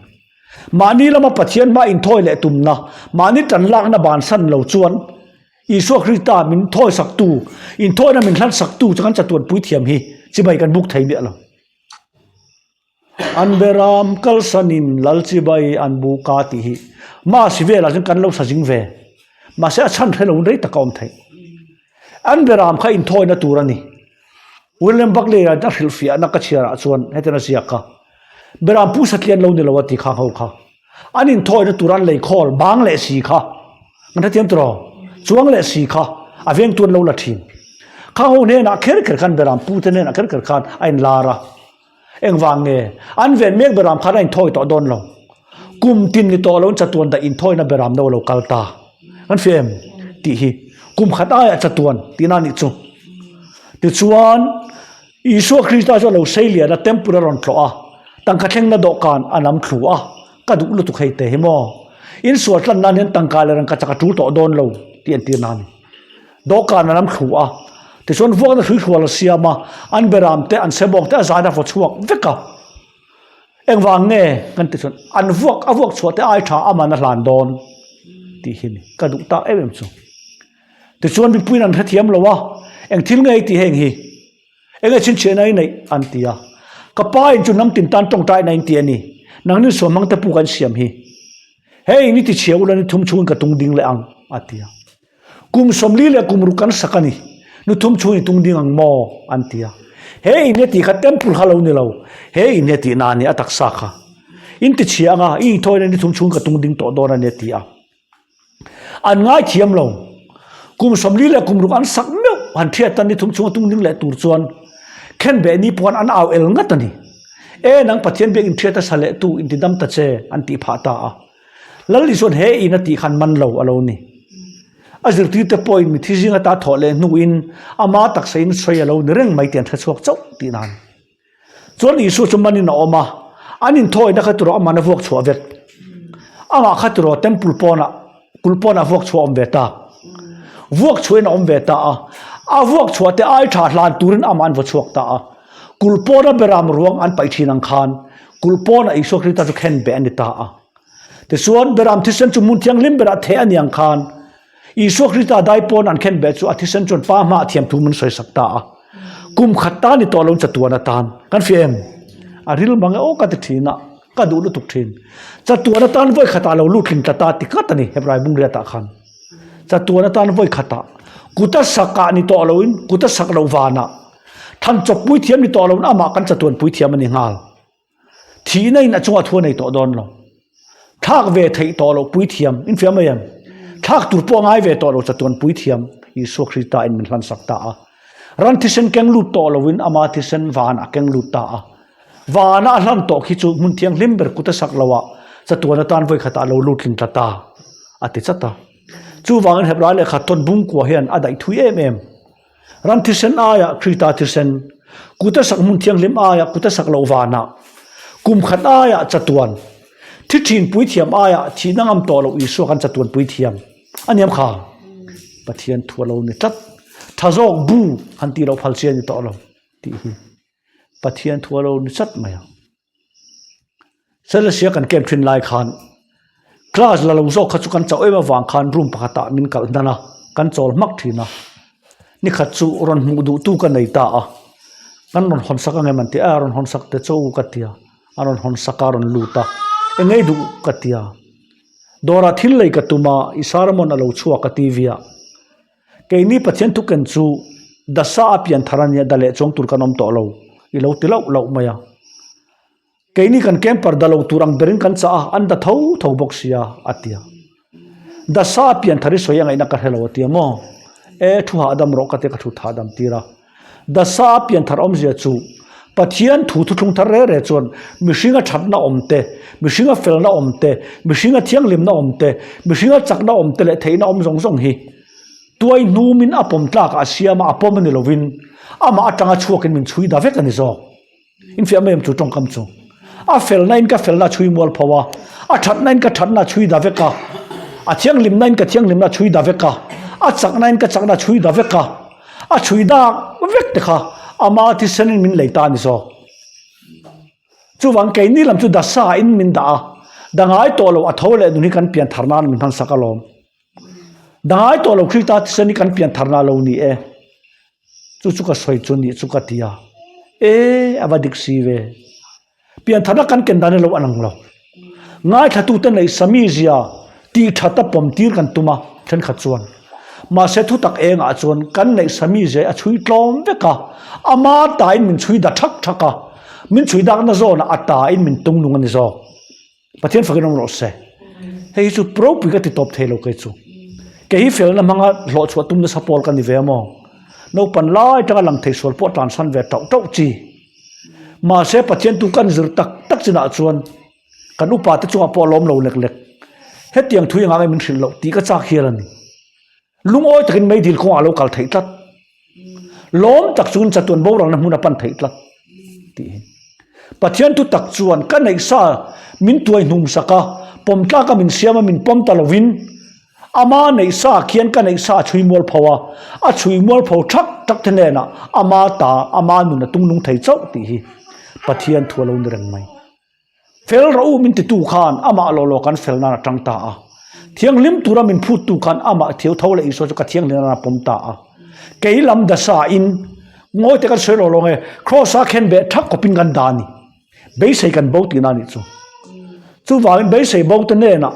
Mahni lama Pathian hma inthawi leh tumna, mahni tan lakna bansan lo chuan Isua Krista min thawi saktu, inthawina min hlan saktu chu kan chatuan puithiam hi chibai kan buk thei miah lo. An beram kalsanin lal chibai an buk a tih hi Mass velah chuan kan lo sa zing ve. Mahse a chhan hre lo rei tak a awm theih. An beram kha inthawina tur a ni. William Buckley-a a hrilhfiahna ka chhiarah chuan hetiang a ziak a, Beram pu satlian lo ni lo a ti khang ho kha. An inthawina tur an lei khawl bang leh si kha. Kan hrethiam tawh chuang leh si kha a vengtu an lo la thin. Khang ho hnenah kher kher khan beram pu te hnenah kher kher khan a inlar a. Engvang nge? An ven mek beram khan a inthawi tawh dawn lo. Kum tin ni tawh lo in chatuan daih inthawina beram no lo kal ta. Kan hria em? Tih hi kum khat aiah chatuan tihna a nih chu. Tichuan Isua Krista chu a lo sei lian a, temple a rawn tlawh a, tangka thlengna dawhkan a nam thlu a, ka duh lutuk hei te hi maw? Insual tlan nan hian tangka leh rangka chak a tul tawh dawn lo tih an tir na a ni. Dawhkan a nam thlu a, tichuan vuakna hruihrual a siam a, an beram te, an sebawng te a zaina vaw chhuak vek a. Engvang nge kan ti chuan an vuak a vuak chhuah te ai tha aman a hlan dawn tih hi ni ka duh tak em em chu. Tichuan mipuiin an hrethiam lo a, eng thil nge i tih heng hi? Enge chhinchhiahna i neih? an ti a. Ka pa in chu hnam tin tan tawngtaina in ti a ni. Nangni suamhmang te pu kan siam hi. Hei ni tichhia ula ni thum chhungin ka tung ding leh ang, a ti a. Kum 40 leh kum ruk kan sak a ni. Ni thum chhungin i tung ding ang maw? an ti a. He in hi a tih kha temple kha lo ni lo. He in hi a tih na a ni, a taksa kha. In tichhia anga i inthawina ni thum chhungin ka tung ding tawh dawn a ni, a ti a. An ngaithiam lo. Kum 40 leh kum ruk an sak meuh han thiat a ni thum chhunga tung ding leh tur chuan khenbeh ni pawh an au el ngat a ni. E nang Pathian biak inthiat a sa leh tu inti dam ta che an tih phah ta a. Lal Isuan he in a tih khan man lo a lo ni. A zirtirte pawhin mithi zing ata thawh leh hnuin ama taksa in sawi a lo ni reng mai tih an hrechhuak chauh tih nan. Chuan Isua chu manin a awm a, an inthawina kha tiraw aman a vuak chhuah vek. Amah kha tiraw temple pawnah, kulh pawnah vuak chhuah a awm ve ta. Vuak chhuahin a awm ve ta a, a vuak chhuah te ai tha hlan turin amah an vaw chhuak ta a. Kulh pawna beram ruang an paih thin ang khan kulh pawnah Isua Krista chu khen beh a ni ta a. Tichuan beram thisen chu hmun thianghlim berah theh a ni ang khan Isua Krista dai pawn an khen beh chu a thisen chuan Pa hmaah thiam thu min sawisak ta a. Kum khat ta ni tawh lo chatuan atan. Kan hria em? A ril mang e aw ka ti thin a, ka duh lutuk thin. Chatuan atan vawi khatah lo lut tling tla ta ti ngat a ni Hebrai bungriatah khan. Chatuan atan vawi khatah kuta sakah ni tawh loin kuta sak loh vanah than chawp puithiam ni tawh loin amah kan chatuan puithiam a ni nghal. Thihna in a chungah thu a nei tawh dawn lo. Thlak ve theih tawh loh puithiam, in fiam mai em? Thlak tur pawh a ngai ve tawh lo chatuan puithiam Isua Krista in min hlansak ta a. Ran thisen keng lut tawh loin ama thisen van a keng lut ta a. Vana a hlan tawh khi chu hmun thianghlim ber kut a sak lo ah chatuan atan vawi khatah lo lut tling tla ta a ti chat a. Chuvangin Hebrai lehkha tawn bungkua hian a daih thui em em. Ram thisen aiah Krita thisen, kuta sak hmun thianghlim aiah kuta sak loh vanah, kum khat aiah chatuan, thi thin puithiam aiah thihna ngam tawh loh Isua kan chatuan puithiam a niam kha. Pathian thu a lo ni tlat. Tha zawk bu han tih loh phal chi a ni tawh lo tih hi Pathian thu a lo ni chat mai ang. Celestia kan camp thin lai khan class la lo zawk kha chu kan chauh em avang khan room pakhatah min kalh hnan a, kan chawl hmak thin a. Nikhat chu rawn hmuh duh tu ka nei ta a, kan rawn hawn sak ang em an ti a, rawn hawn sak te chu ka ti a, a rawn hawn sak a, a rawn lut a, eng ei duh ka ti a, dawrah thil lei ka tum a, i sermon a lo chhuak a T V ah. Keini Pathian thuken chu dasa a pian thar a nia, da leh chuang tur kan awm tawh lo, i lo ti lauh lauh mai a. Keini kan camper da lo tur ang berin kan chah a, an da tho tho bawk sia, a ti a. Dasa a pian thar i sawi a ngaihna ka hre lo a ti a maw? E, thu hahdam rawh ka ti a, ka thut hahdam tir a. Dasa a pian thar awmzia chu Pathian thu thuthlung thar re re chuan mihringa thatna awm te, mihringa felna awm te, mihringa thianghlimna awm te, mihringa chakna awm te leh theihna awm zawng zawng hi tuai hnumin a pawm tlakah a siam a, a pawm a ni lovin amah atanga chhuakin min chhui da vek a ni zawk. Infiah mai em chu tawngkam chu. A felna in ka felna a chhui mual pho a, a thatna in ka thatna a chhui da vek a, a thianghlimna in ka thianghlimna a chhui da vek a, a chakna in ka chakna a chhui da vek a, a chhui dak vek te kha ama thisen in min lei ta a ni zawk. Chuvang keini lam chu dasa in min dah a, da ngai tawh lo a tho leh nun hi kan pian thar nan min hmansak alawm. Da ngai tawh lo Krista thisen hi kan pian tharna lo ni e. Chu chu ka sawi chu nih chu ka ti a. E, a va dik si ve. Pian tharna kan ken dan hi lo an ang lo. Ngaithlatute neih sami zia tih that a pawm tir kan tum a, thenkhat chuan. Mahse thutak engah chuan kan neih sami zia hi a chhui tlawm vek a, ama tain min chhui da thak thak a, min chhui dakna zawnah a tain min tung nung a ni zawk. Pathian fakin awm rawh se. Hei hi chu ropui ka ti tawp thei lo kei chu. Kei hi felna hmanga hlawh chhuah tum nasa pawl ka ni ve maw. Naupan lai atanga lang thei sual pawh tlansan ve tauh tauh chi. Mahse Pathian tu kan zir tak tak chinah chuan kan upa te chungah pawh a lawm lo lek lek. Hetiang thu engah nge min hrilh loh tih ka chak hial a ni. Lungawi takin meidil kawngah a lo kal theih tlat. Lawm tak chungin chatuan boralna hmun a pan theih tlat tih hi. Pathian thu tak chuan ka neih sa min tuai hnum sak a, pawm tlaka min siam a min pawm ta lovin ama neih sa khian ka neih sa a chhui mual pho a, a chhui mual pho thak thak te hnenah ama ta ama nun a tung nung thei chauh tih hi Pathian thu a lo ni reng mai. Fel rawh u min titu khan amah law law kan fel nan a tang ta a. Thianghlim tura min phuttu khan amah thiau tho leh Isua chu ka thianghlim nan a pawm ta a. Kei lam dasa in ngawi te kan sawi law law nge Kraws-a khen beh thak khawpin kan dah a ni. Beisei kan bo tihna a nih chu. Chuvangin beisei bo te hnenah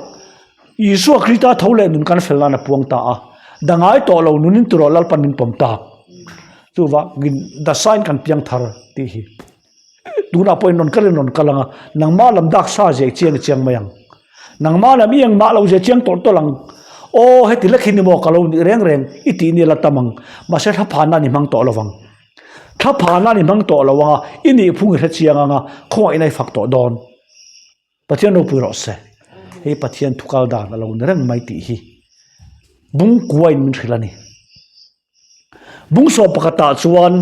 Isua Krista tho leh nun kan fel nan a puang ta a. Da ngai tawh lo nunin turaw Lalpan min pawm tak. Chuvangin dasain kan piang thar tih hi. Tunah pawhin rawn kal in rawn kal ang a, nangmah lam dak sa zia i chiang i chiang mai ang. Nangmah lam i engmah lo zia chiang tawlh tawlh ang. Aw heti lek hi ni maw ka lo nih reng reng i tih ni la tam ang. Mahse thlaphana ni hmang tawh lo vang. Thlaphana ni hmang tawh lo ang a, i nih phung i hre chiang ang a, khawngaihna i fak tawh dawn. Pathian ropui rawh se. Hei Pathian thu kal dan a lo ni reng mai tih hi bungkuain min hrilh a ni. Bungsawm pakhatah chuan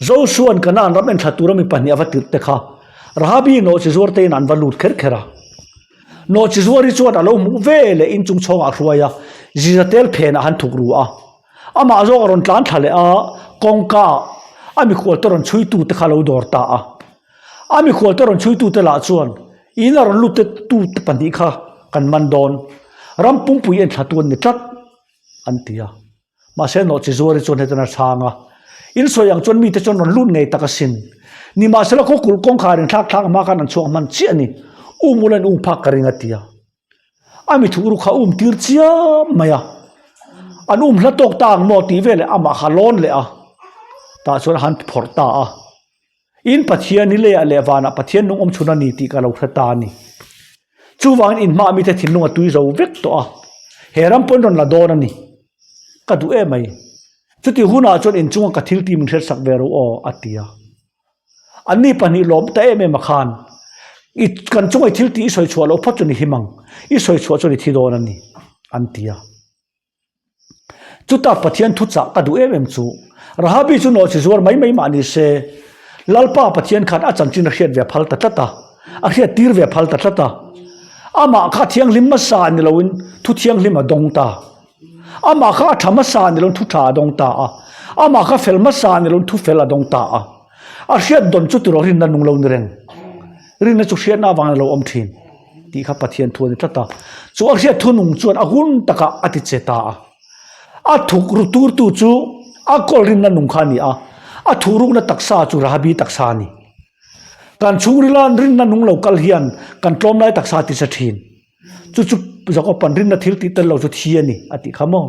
Josua'n Kanaan ram enthla tura mi pahnih a va tirh te kha Rahabi nawhchizuar tein an va lut kher kher a. Nawhchizuari chuan a lo hmuh ve leh inchung chhawngah a hruai a, Zizatel phenah han thuk ru a. Amah zawk a rawn tlan thla leh a, kawngka a mikhualte rawn chhuitu te kha a lo dawr ta a. A mikhualte rawn chhuitute lah chuan in a rawn lut te tute pahnih kha kan man dawn, ram pumpui enthlatu an ni tlat an ti a. Mahse nawhchi zuari chuan hetan a chhang a, In sawi ang chuan mite chuan rawn lut ngei tak asin. Nimahsela khaw kulh kawngkhar in thlak thlak hma khan an chhuak hman chiah a ni. Um ula in um phak ka ring a ti a. A mi thuh ru kha um tir chiam mai a, an um hla tawk ta ang maw tih veleh amah kha lawn leh a, tah chuan a han phawrh ta a. In Pathian hi leiah leh vanah Pathian nung awm chhun a ni tih ka lo hre ta a ni. Chuvangin in hmaah mite thinlung a tui zo vek tawh a, he ram pawhin rawn la dawn a ni. Ka duh em mai. Chuti hunah chuan inchunga ka thil tih min hriatsak ve ro aw, a ti a. Anni pahnih lawm ta em em a khan, I kan chunga i thil tih i sawi chhuah loh phawt chuan i him ang, i sawi chhuah chuan i thi dawn a ni, an ti a. Chuta Pathian thuchah ka duh em em chu, Rahabi chu nawhchi zuar mai mai mah ni se, Lalpa Pathian khan a chanchin a hriat ve phal ta tlat a, a hriat tir ve phal ta tlat a. Amah kha thianghlim hmasa ni loin thu thianghlim a dawng ta. Amah kha a tha hmasa ni loin thu tha a dawng ta a. Amah kha fel hmasa ni loin thu fel a dawng ta a. A hriat dawn chu tiraw rinna nung lo ni reng. Rinna chu hriatna avangin a lo awm thin. Tih kha Pathian thu a ni tlat a. Chu a hriat thunung chuan a hun takah a ti che ta a. A thuk ru turtu chu a kawl rinna nung kha a ni a, a thuh rukna taksa chu Rahabi taksa a ni. Kan chhungrila rinna nung lo kal hian kan tlawmlai taksa a ti che thin. Chu chu Jakob-a'n rinna thil tih tel lo chu thi a ni a tih kha maw?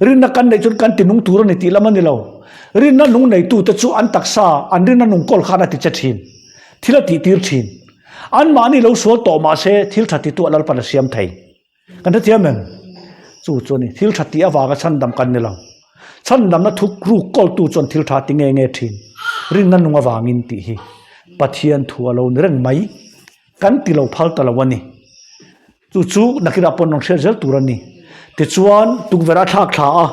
Rinna kan neih chuan kan ti nung tur a ni tih lam a ni lo. Rinna nung neitute chu an taksa, an rinna nung kawl khan a ti che thin. Thil a tihtir thin. Anmahni lo sual tawh mah se thil tha tituah Lalpan a siam thei. Kan hrethiam em? Chu chu a ni. Thil tha tih avanga chhandam kan ni lo. Chhandamna thuk ruk kawltu chuan thil tha ti nge nge thin. Rinna nung avangin tih hi Pathian thu a lo ni reng mai. Kan ti lo phal ta lo a ni. Chu chu nakinah pawh an rawn hriat zel tur a ni. Tichuan, tukverh a thlak thla a,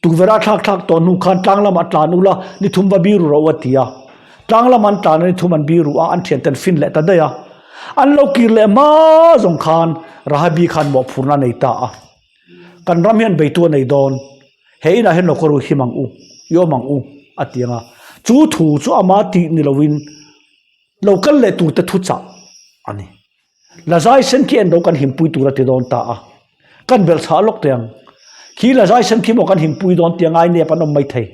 tukverh a thlak thlak tawh hnu khan tlang lamah tlan ula ni thum va biru rawh u a ti a. Tlang lamah an tlan a ni thum an biru a, an thianten fin leh ta daih a. An lo kir leh hma zawng khan Rahabi khan mawhphurhna a nei ta a. Kan ram hian beitu a nei dawn, he inah hian lo ka ru him ang u, i awm ang u a ti ang a. Chu thu chu ama tih ni loin lo kal leh turte thuchah a ni. Lazai sen khi en lo kan himpui tur a ti dawn ta a, kan belh chhah lawk teh ang. Khi lazai sen khi maw kan himpui dawn tia ngai nep an awm mai thei.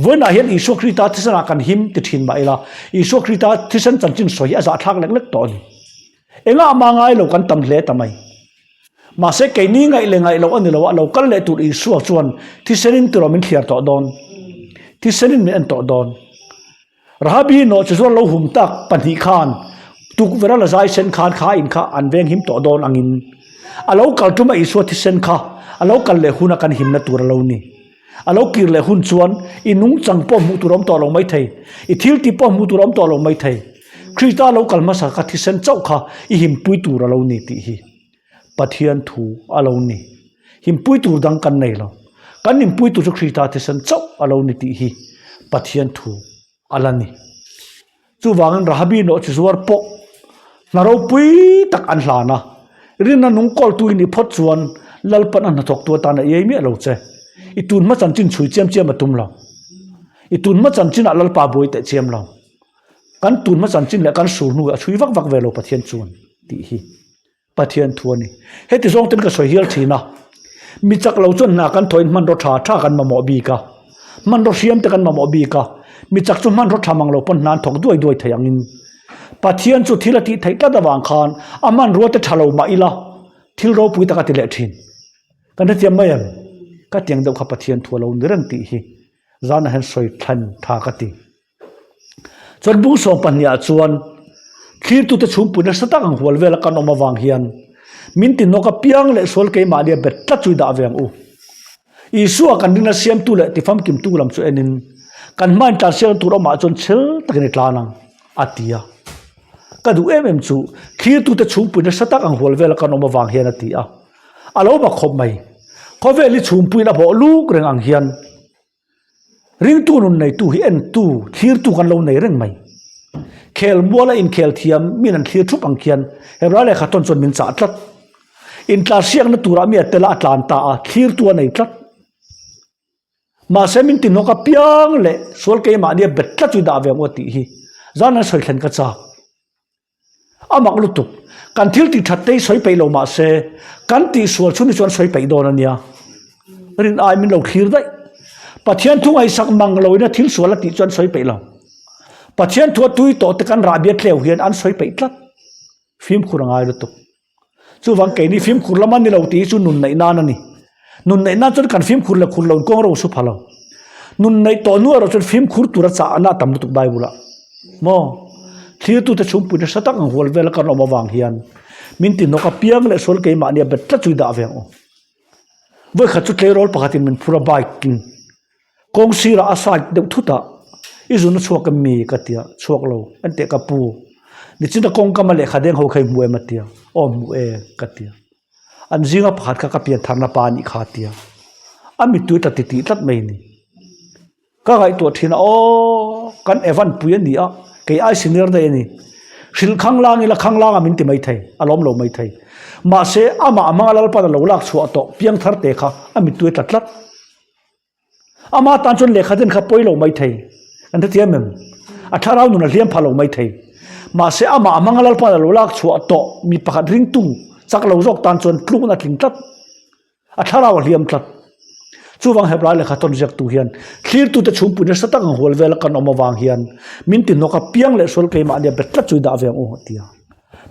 Vawiinah hian Isua Krista thisenah kan him ti thin mah ila, Isua Krista thisen chanchin sawi hi a zahthlak lek lek tawh a ni. Engah mah ngai lo kan tam hle ta mai. Mahse keini ngaih leh ngaih loh a ni lo a, lo kal leh tur Isua chuan thisenin tiraw min thliar tawh dawn, thisenin min en tawh dawn. Rahabi nawh chu zuar lo hum tak pahnih khan tukverh a la zai sen khan kha in kha an veng him tawh dawn angin a lo kal tum a Isua thisen kha a lo kal leh huna kan himna tur a lo ni. A lo kir leh hun chuan i nungchang pawh hmuh tur a awm tawh lo mai thei, i thil tih pawh hmuh tur a awm tawh lo mai thei. Krista lo kal hmasa kha thisen chauh kha i himpui tur a lo ni tih hi Pathian thu a lo ni. Himpui tur dang kan nei lo. Kan himpui tur chu Krista thisen chauh a lo ni tih hi Pathian thu a la ni. Chuvangin Rahabi nawh chi zuar pawh hna ropui tak an hlan a, rinna nung kawltu i nih phawt chuan Lalpan a hnathawktu atan a iai miah lo che. I tun hma chanchin chhui chiam chiam a tum lo. I tun hma chanchinah Lalpa buai teh chiam lo. Kan tun hma chanchin leh kan sur hnu hi a chhui vak vak ve lo Pathian chuan tih hi Pathian thu a ni. Heti zawng ten ka sawi hial thin a, mi chak lo chuan hna kan thawhin hmanraw tha tha kan mamawh bik a, hmanraw hriam te kan mamawh bik a, mi chak chu hmanraw tha mang lo pawn hna an thawk duai duai thei angin Pathian chu thil a tih theih tlat avang khan a hmanrua te tha lo mah ila thil ropui tak a ti leh thin. Kan hrethiam mai em? Ka tiang deuh kha Pathian thu a lo ni reng tih hi zanah hian sawi thlan tha ka ti. Chuan bung sawm pahnihah chuan thlirtute chhungpui nasa tak ang hual vela kan awm avang hian min ti nawk apiang leh sual keimahnia bet tlat chu i dah ve ang u. Isua kan rinna siamtu leh tifamkimtu lam chu enin kan hmain tlansiakna tur awmah chuan chhel takin i tlan ang, a ti a. Ka duh em em chu thlirtute chhungpui nasa tak ang hual vela kan awm avang hian a ti a. A lo bak khawp mai. Khawvel hi chhungpuiin a bawh luk reng ang hian Ringtu nun neitu hi entu, thlirtu kan lo nei reng mai. Khel muala inkhel thiam min an thlir thup ang khian Hebrai lehkha tawn chuan min chah tlat. Intlarsiakna turah mi a tel a, a tlan ta a, thlirtu a nei tlat. Mahse min tinawk apiang leh sual keimahnia bet tlat chu i dah ve ang u a tih hi zan an sawi thlen ka chak. A mak lutuk. Kan thil tih that te hi sawi peih lo mah se, kan tih sual chhun hi chuan sawi peih dawn a nia. Rin ai min lo thlir daih. Pathian thu ngaihsak mang lo ina thil sual a tih chuan sawi peih lo. Pathian thu a tui tawh te kan rahbia tleu hian an sawi peih tlat. Fimkhur a ngai lutuk. Chuvang keini fimkhur lam a ni lo tih hi chu nun neih nan a ni. Nun neih nan chuan kan fimkhur leh khur lo in kawng ro su pha lo. Nun neih tawh hnu erawh chuan fimkhur tura chah a na tam lutuk Bible ah. Maw? Thlirtute chhungpui nasa tak ang hual vela kan awm avang hian min ti hnawk apiang leh sual keimahni a bet tlat chu i dah ve ang u. Vawikhat chu tleirawl pakhatin min phur a bike in Kawng sirah a side deuh thut a, i zun a chhuak em mi? ka ti a, chhuak lo, en teh ka pu, nichina kawngkam a lehkha deng ho kha i hmu em a ti a, aw hmu e ka ti a, an zinga pakhat kha ka pian tharna pa a nih kha a ti a, a mittui tla titih tlat mai a ni. Ka ngaihtuah thin a, aw kan Evan pui a ni a, kei ai senior daih a ni, hrilh khanglang ila khanglang a min ti maithei, a lawm lo maithei, mahse amah hmanga Lalpan a lo lak chhuah tawh piangthar te kha a mittui tla tlat. Ama tan chuan lehkha den kha pawi lo mai thei. Kan hrethiam em? A thlarau nun a hliam pha lo mai thei. Mahse amah hmanga Lalpa a lo lak chhuah tawh mi pakhat ringtu chak lo zawk tan chuan tlukna a tling tlat. A thlarau a hliam tlat. Chuvang Hebrai lehkha tawn ziaktu hian thlirtute chhungpui nasa tak ang hual vela kan awm avang hian min ti hnawk apiang leh sual keimahnia bet tlat chu i dah ve ang u a ti a.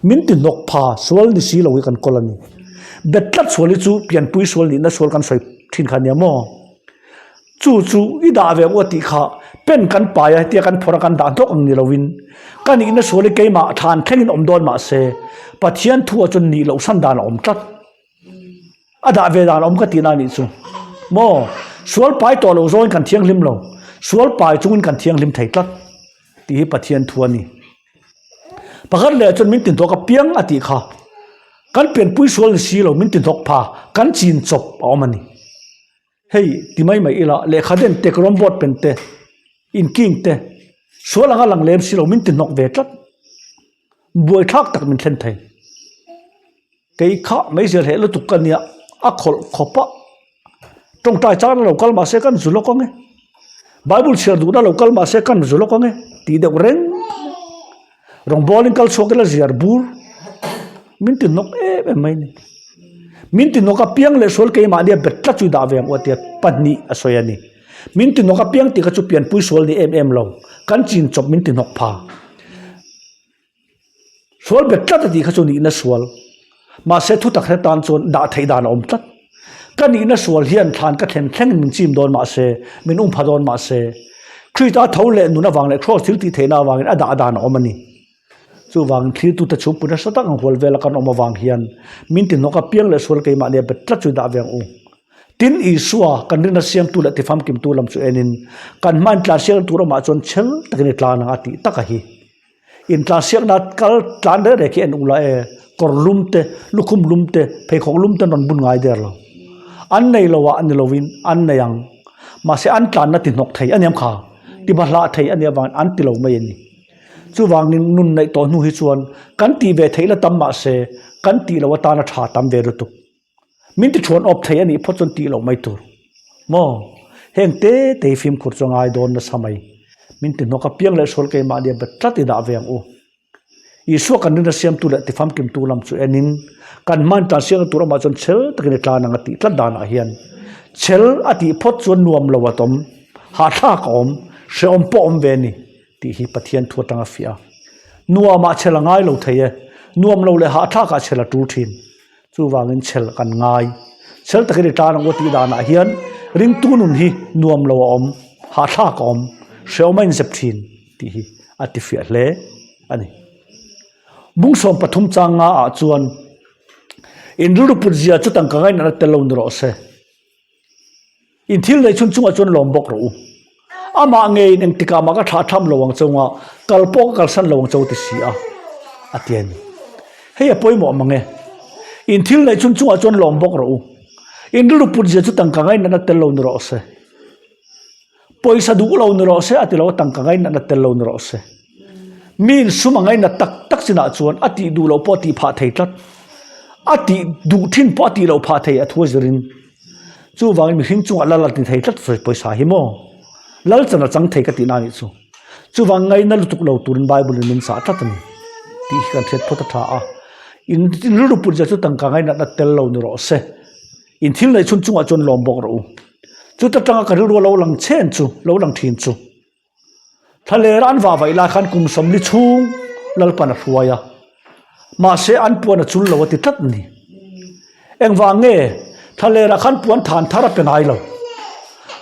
Min ti hnawk pha sual ni si lo hi kan kawl a ni. Bet tlat sual hi chu pianpui sual nihna sual kan sawi thin kha nia maw? Chu chu i dah ve ang u a tih kha pen kan pai a hetia kan phawrh a kan dah hnawk ang ni loin ka nihna sual hi keimah thlan thlengin awm dawn mah se Pathian thu ah chuan nih loh san dan a awm tlat. A dah ve dan awm ka tihna a nih chu. Maw? Sual pai tawh lo zawngin kan thianghlim lo. Sual pai chungin kan thianghlim thei tlat tih hi Pathian thu a ni. Pakhat leh chuan min tinthawk apiang a tih kha. Kan pianpui sual ni si lo min tinthawk pha kan chin chawp a awm a ni. Hei ti mai mai ila lehkha den te rawng board pen te inking te sual anga lang lem si lo min ti hnawk ve tlat. Buaithlak tak min thlen thei. Kei kha meizial heh lutuk ka nia a khawlh khawp a tawngtai chana lo kal mahse kan zu lawk ang e Bible chhiar duhna lo kal mahse kan zu lawk ang e tih deuh reng rawngbawlin kal chhuak ila ziar bur min ti hnawk em em mai a ni min ti hnawk apiang leh sual keimahni a bet tlat chu i dah ve ang u a tia pahnih a sawi a ni min ti hnawk apiang tih kha chu pianpui sual ni em em lo kan chin chawp min ti hnawk pha. Sual bet tlat a tih kha chu nihna sual. Mahse thutak hre tan chuan dah theih dan a awm tlat. Ka nihna sual hian thlan ka thlen thlengin min chim dawn mahse, min um pha dawn mahse, Krista tho leh nun avang leh Kraws thil tih theihna avangin a dah dan a awm a ni. Chuvangin thlirtute chhungpui nasa tak ang hual vela kan awm avang hian min ti hnawk apiang leh sual keimahnia bet tlat chu i dah ve ang u. Tin, Isua kan rinna siamtu leh tifamkimtu lam chu enin kan hmain tlansiakna tur awmah chuan chhel takin i tlan ang a tih tak a hi. Intlansiakna kal tlan reng reng khi en ula e, kawr lum te, lukhum lum te, pheikhawk lum te an rawn bun ngai der lo. An nei lo ah ni lovin an nei ang. Mahse an tlanna ti hnawk thei a niam kha, ti bahlah thei a nih avangin an ti lo mai a ni. Chuvangin nun neih tawh hnu hi chuan kan tih ve theih la tam mahse kan tih loh atana tha tam ve lutuk. Min ti thuan awp thei a nih phawt chuan tih loh mai tur. Maw? Heng te te hi fimkhur chu a ngai dawn nasa mai. Min ti hnawk apiang leh sual keimahni a bet tlat i dah ve ang u. Isua kan rinna siamtu leh tifamkimtu lam chu enin kan hmain tlansiakna tur amah chuan chhel takin i tlan ang a tih tlat danah hian chhel a tih phawt chuan nuam lo a tawm, hahthlak a awm, hrehawm pawh a awm ve a ni tih hi Pathian thu atanga fiah a. Nuamah chhel a ngai lo thei e, nuam lo leh hahthlakah chhel a tul thin. Chuvangin chhel kan ngai. Chhel takin i tan ang u tih danah hian ringtu nun hi nuam lo a awm, hahthlak a awm, hrehawm a inzep thin tih hi a tifiah hle a ni. Bungsawm pathum chang nga ah chuan in rilru put zia chu tangka ngainatna tel lo ni rawh se. In thil neih chhun chungah chuan lawm bawk rawh u. Amah ngeiin engtikah mah ka thlah tham lo ang chunga kal pawh ka kalsan lo ang cho ti si a, a ti a ni. Hei a pawimawh mang e. In thil neih chhun chungah chuan lawm bawk rawh u. In rilru put zia chu tangka ngainatna tel lo ni rawh se. Pawisa duh lo ni rawh se a ti lo a, tangka ngainatna tel lo ni rawh se. Miin sum a ngainat tak tak chinah chuan a tih duh loh pawh a tih phah thei tlat. A tih duh thin pawh a tih loh phah thei a thu a zirin. Chuvangin mihring chungah lal a ti thei tlat pawisa hi maw? Lal chan a chang thei ka tihna a nih chu. Chuvang ngaina lutuk lo turin Bible in min chah tlat a ni tih hi kan hriat phawt a tha a. In rilru put zia chu tangka ngainatna tel lo ni rawh se. In thil neih chhun chungah chuan lawm bawk rawh u. Chuta tanga ka rilru a lo lang chen chu, lo lang thin chu. Thlalera an vah vaih lai khan kum sawmli chhung Lalpan a hruai a, mahse an puan a chul lo a ti tlat a ni. Engvang nge thlalera khan puan than thar a pe ngai lo?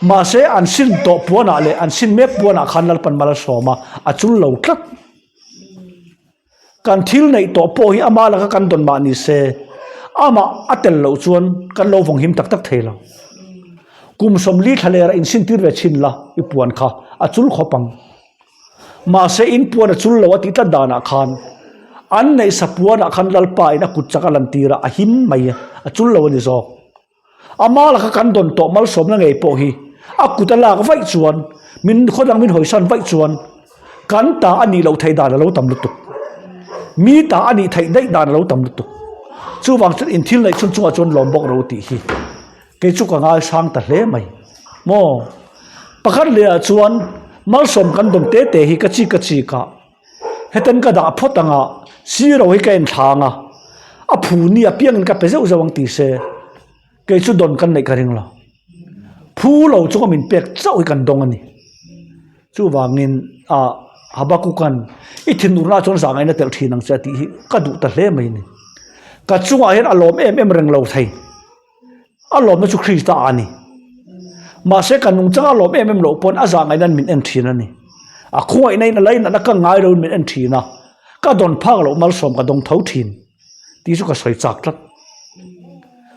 Mahse an sin tawh puanah leh an sin mek puanah khan Lalpan mal a sawm a, a chul lo tlat. Kan thil neih tawh pawh hi ama laka kan dawn mah ni se, amah a tel loh chuan kan lo vawng him tak tak thei lo. Kum 40 thla lerah insintir ve chhin la i puan kha a chul khawp ang. Mahse in puan a chul lo a tih tlat danah khan an neihsa puanah khan Lalpa in a kut chak a lantir a, a him mai a, a chul lo a ni zawk. Ama laka kan dawn tawh malsawmna ngei pawh hi a kut a lak vaih chuan min khaw dang min hawisan vaih chuan kan ta a nih loh theih dan a lo tam lutuk. Mi ta a nih theih daih dan a lo tam lutuk. Chuvang chuan in thil neih chhun chungah chuan lawm bawk ro tih hi kei chu ka ngaisang ta hle mai maw. Pakhat leh ah chuan malsawm kan dawn te te hi ka chik ka chik a. Heten ka dah phawt ang a, zero hi ka en thlang a, a phu ni apiangin ka pe zeuh zeuh ang ti se, kei chu dawn kan neih ka ring lo. Phu lo chunga min pek chauh hi kan dawng a ni. Chuvangin ah Habakukan i thinurna chuan zah ngaihna telh thin ang che a tih hi ka duh ta hle mai a ni. Ka chungah hian a lawm em em reng lo thei. A lawmna chu Krista a ni. Mahse kan nungchang a lawm em em loh pawn a zah ngaihnain min en thin a ni. A khawngaihna in a lainatna ka ngai loin min en thin a, ka dawn phak loh malsawm ka dawng tho thin tih chu ka sawi chak tlat.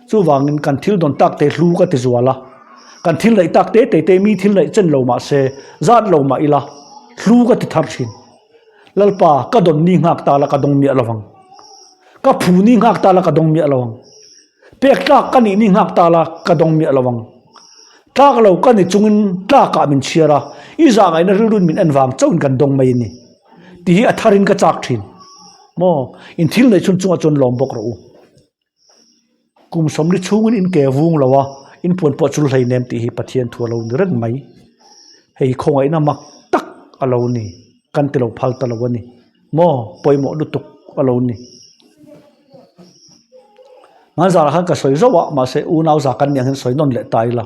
Chuvangin kan thil dawn tak te hlu ka ti zual a, kan thil neih tak te te te mi thil neih chen lo mah se zat lo mah ila hlu ka ti thar thin. Lalpa ka dawn ni nghak ta la ka dawng miah lovang. Ka phu ni nghak ta la ka dawng miah lovang. Pek tlak ka nih ni nghak ta la ka dawng miah lo ang. Tlak lo ka ni chungin tlakah min chhiar a, i zah ngaihna rilruin min en vang chauhin kan dawng mai a ni. Tih hi a tharin ka chak thin. Maw, in thil neih chhun chungah chuan lawm bawk rawh u. Kum 40 chhungin in ke vung lo a, in puan pawh chul hlei nem tih hi Pathian thu a lo ni reng mai. Hei khawngaihna mak tak a lo ni, kan ti lo phal ta lo a ni. Maw pawimawh lutuk a lo ni. Hmanzarah khan ka sawi zauh a, mahse unau za kan nih ang hian sawi nawn leh ta ila.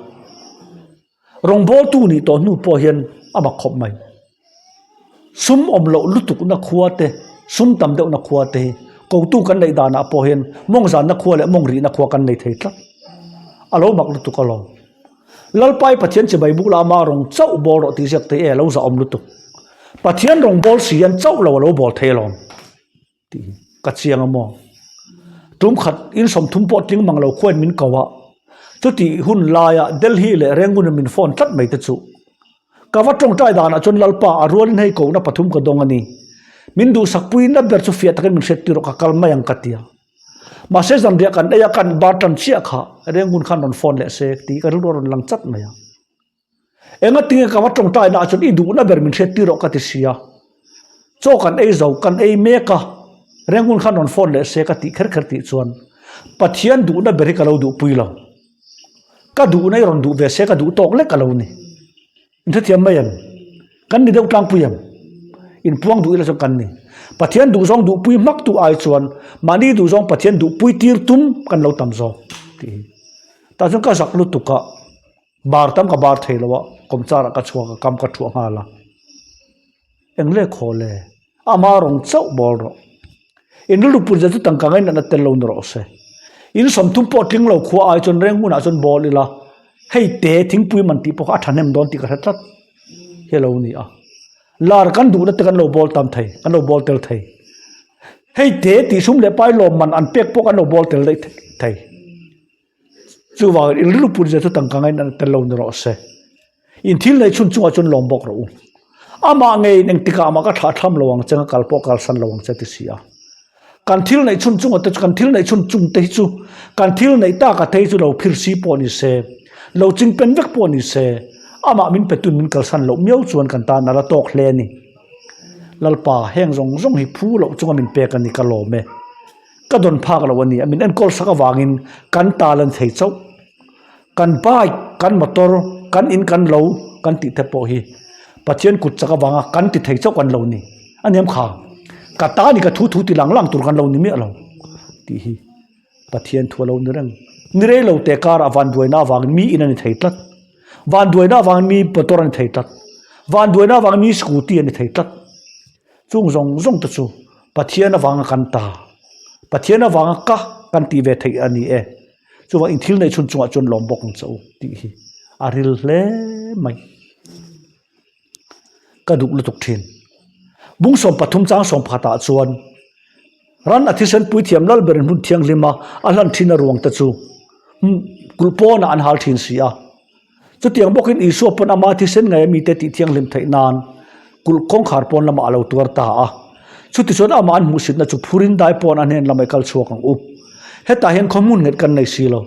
Rawngbawltu nih tawh hnu pawh hian a mak khawp mai. Sum awm loh lutukna khua te, sum tam deuhna khua te hi kotu kan neih danah pawh hian mawng zanna khua leh mawng rihna khua kan nei thei tlat. A lo mak lutuk alawm. Lalpai Pathian chibai buk la ama rawng chauh bawl rawh tih ziak thei e, lo zahawm lutuk. Pathian rawng bawl si hian chauh lo a lo bawl thei alawm tih hi ka chiang a maw. Tum khat in 30 pawh tling mang lo khuain min ko a, chutih hun laia Delhi leh Rangoon in min phone tlat mai te chu. Ka va tawngtai danah chuan Lalpa a rualin hei kohna pathum ka dawng a ni. Min duhsakpui na ber chu fiah takin min hriattir rawh ka kal mai ang ka ti a. Mahse zanriah kan ei a kan bar tan chiah kha Rengun khan rawn phone leh se tih ka rilru a rawn lang chat mai a. Enga tinge ka va tawngtai naah chuan i duhna ber min hriat tir rawh ka ti si a. Chaw kan ei zo kan ei mek a Rengun khan rawn phone leh se ka tih kher kher tih chuan Pathian duhna ber hi ka lo duhpui lo. Ka duhna i rawn duh ve se ka duh tawk lek a lo ni. Inhrethiam mai em? Kan ni deuh tlangpui em? Inpuang duh ila chuan kan ni. Pathian duhzawng duhpui hmak tu ai chuan mahni duhzawng Pathian duhpui tir tum kan lo tam zawk tih hi. Tah chuan ka zak lutuk a, bar tam ka bar thei lo a, kawmchar ah ka chhuak a, kam ka thuah nghal a. Eng le khaw le? Ama rawng chauh bawl rawh. In rilru put zet chu tangka ngainatna tel lo ni rawh se. In 30 pawh tling lo khua ai chuan reng hmunah chuan bawl ila, hei te thingpui man tih pawh kha a thahnem dawn tih ka hre tlat hi a lo ni a. Lar kan duhna te kan lo bawl tam thei, kan lo bawl tel thei. Hei te tih sum leh pai lawm man an pek pawh kan lo bawl tel daih thei. Chuvangin in rilru put zet chu tangka ngainatna tel lo ni rawh se. In thil neih chhun chungah chuan lawm bawk rawh u. Amah ngeiin engtikah amah ka thlah thlam lo ang che, ka kal pawh kalsan lo ang che ti si a. Kan thil neih chhun chungah te chu, kan thil neih chhun chung te hi chu, kan thil neih taka te hi chu lo phir si pawh ni se, lo ching pen vek pawh ni se, amah min petun min kalsan loh miau chuan kan tan a la tawk hle a ni. Lalpa, heng zawng zawng hi phu loh chunga min pek a ni ka lawm e. Ka dawn phak lo a ni a, min enkawl sak avangin kan tal an thei chauh. Kan bike, kan motor, kan in kan lo kan tih te pawh hi Pathian kut chak avanga kan ti thei chauh kan lo ni. A niam kha, ka ta ni ka thu thu ti lang lang tur kan lo ni miah lo tih hi Pathian thu a lo ni reng. Ni rei lo te karah vanduaina avangin mi in a ni thei tlat. Vanduaina avangin mi motor a ni thei tlat. Vanduaina avangin mi scooty a ni thei tlat. Chung zawng zawng te chu Pathian avanga kan ta, Pathian avanga ka kan tih ve theih a ni e. Chuvang in thil neih chhun chungah chuan lawm bawk ang che u tih hi a ril hle mai. Ka duh lutuk thin. Bung 13 chang 11 ah chuan ran a thisen puithiam lal berin hmun thianghlim a a hlan thin a ruang te chu kulh pawnah an hal thin si a. Chutiang bawkin Isua pawn ama thisen ngei a mite tih thianghlim theih nan kulh kawngkhar pawn lamah a lo tuar ta a. Chutichuan amah an hmuhsitna chu phurin dai pawn a hnen lamah i kal chhuak ang u. Hetah hian khaw hmun nghet kan nei si lo.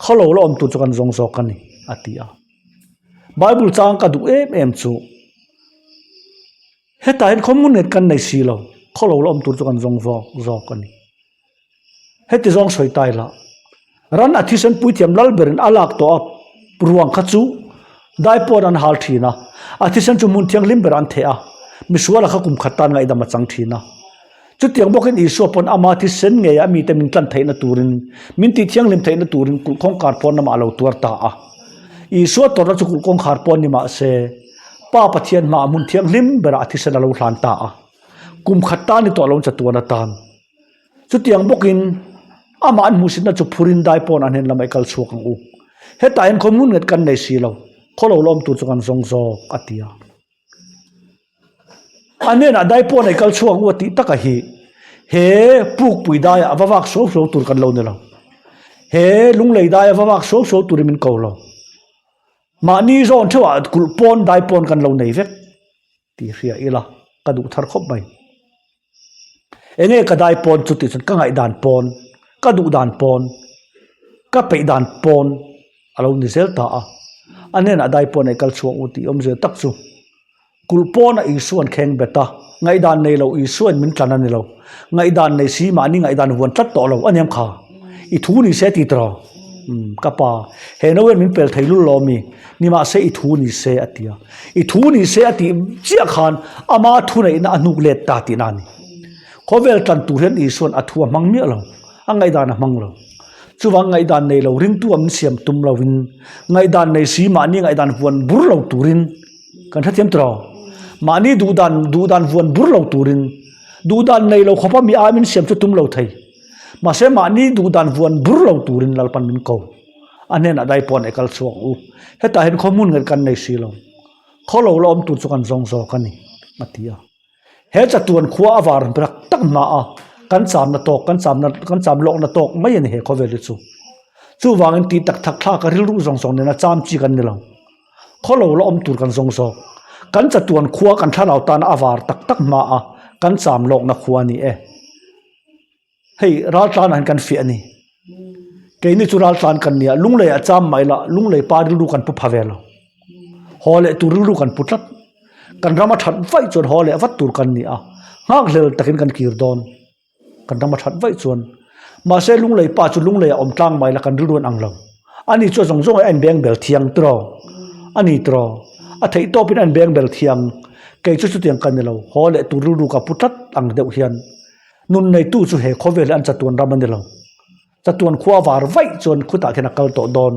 Khaw lo la awm tur chu kan zawng zawk a ni, a ti a. Bible chang ka duh em em chu, Hetah hian khaw hmun nghet kan nei si lo, khaw lo la awm tur chu kan zawng zawk zawk a ni. Heti zawng sawi ta ila, ran a thisen puithiam lal berin a lak tawh a ruang kha chu dai pawn an hal thin a, a thisen chu hmun thianghlim berah an theh a, misuala kha kum khat tan ngaihdam a chang thin a. Chutiang bawkin Isua pawn ama thisen ngei a mite min tlan theihna turin, min tih thianghlim theihna turin kulh kawngkhar pawn lamah a lo tuar ta a. Isua tawrhna chu kulh kawngkhar pawn ni mah se, Pa Pathian hmaah hmun thianghlim berah a thisen a lo hlan ta a. Kum khat tan ni tawh lo chatuan atan. Chutiang bawkin amah an hmuhsitna chu phurin dai pawn an hnen lamah i kal chhuak ang u. Hetah hian khaw hmun nghet kan nei si lo, khaw lo lawm tur chu kan zawng zawk, a ti a. A hnenah dai pawn i kal chhuak ang u a tih taka hi he pukpui daiah va vak suau suau tur kan lo ni lo. He lunglei daia va vak suau suau turin min ko lo. Mahni zawn theuhah kulh pawn dai pawn kan lo nei vek. Tih hria ila ka duh thar khawp mai. Enge ka dai pawn chu tih chuan ka ngaihdan pawn, ka duh dan pawn, ka peih dan pawn a lo ni zel ta a. A hnenah dai pawn ei kal chhuak u tih awmzia tak chu kulh pawna Isua'n kheng bet a, ngaihdan nei lo Isua'n min tlan a ni lo. Ngaihdan nei si mahni ngaihdan vuan tlat tawh lo a niam kha. I thu ni se ti tawh. Umm ka pa, he no hian min pel thei lul lo mi? Nimahse i thu ni se a ti a. I thu ni se a tih chiah khan ama thuneihna a hnuk let ta tihna a ni. Khawvel tlan tur hian Isua'n a thu a hmang miah lo, a ngaihdan a hmang lo. Chuvang ngaihdan nei lo ringtu a min siam tum lovin, ngaihdan nei si mahni ngaihdan vuan bur lo turin kan hrethiam tawh lo. Mahni duhdan duhdan vuan bur lo turin, duhdan nei lo khawpa mi ai min siam chu tum lo thei. Mahse mahni duhdan vuan bur lo turin Lalpan min ko. A hnenah dai pawh an ekal chhuak u. Hetah hian khaw hmun nghet kan nei si lo. Khaw lo la awm tur chu kan zawng zawk a ni, a ti a. He chatuan khua a var rak tak hma a, kan chamna tawk, kan chamna, kan cham lawkna tawk mai a ni he khawvel hi chu. Chuvangin tih tak thak thlak a rilru zawng zawng nena cham chi kan ni lo. Khaw lo la awm tur kan zawng zawk. Kan chatuan khua kan thlarau tana a var tak tak hma a, kan cham lawkna khua a ni e. Hei raltlan ah hian kan fiah a ni. Keini chu raltlan kan nia, lunglei ah cham mah ila lunglei pa rilru kan pu pha ve lo. Haw leh tur rilru kan pu tlat. Kan ram a that vaih chuan haw leh vat tur kan ni a, nghakhlel takin kan kir dawn. Kan ram a that vaih chuan. Mahse lunglei pa chu lunglei ah awm tlang mah ila kan rilru an ang lo. Ani chu a zawng zawng ah a inbeng bel thiang tiraw? Ani tiraw? A theih tawpin a inbeng bel thiang. Kei chu chutiang ka ni lo, haw leh tur rilru ka pu tlat ang deuh hian nun neitu chu he khawvel hi an chatuan ram a ni lo. Chatuan khua a var vaih chuan khutah khian a kal tawh dawn.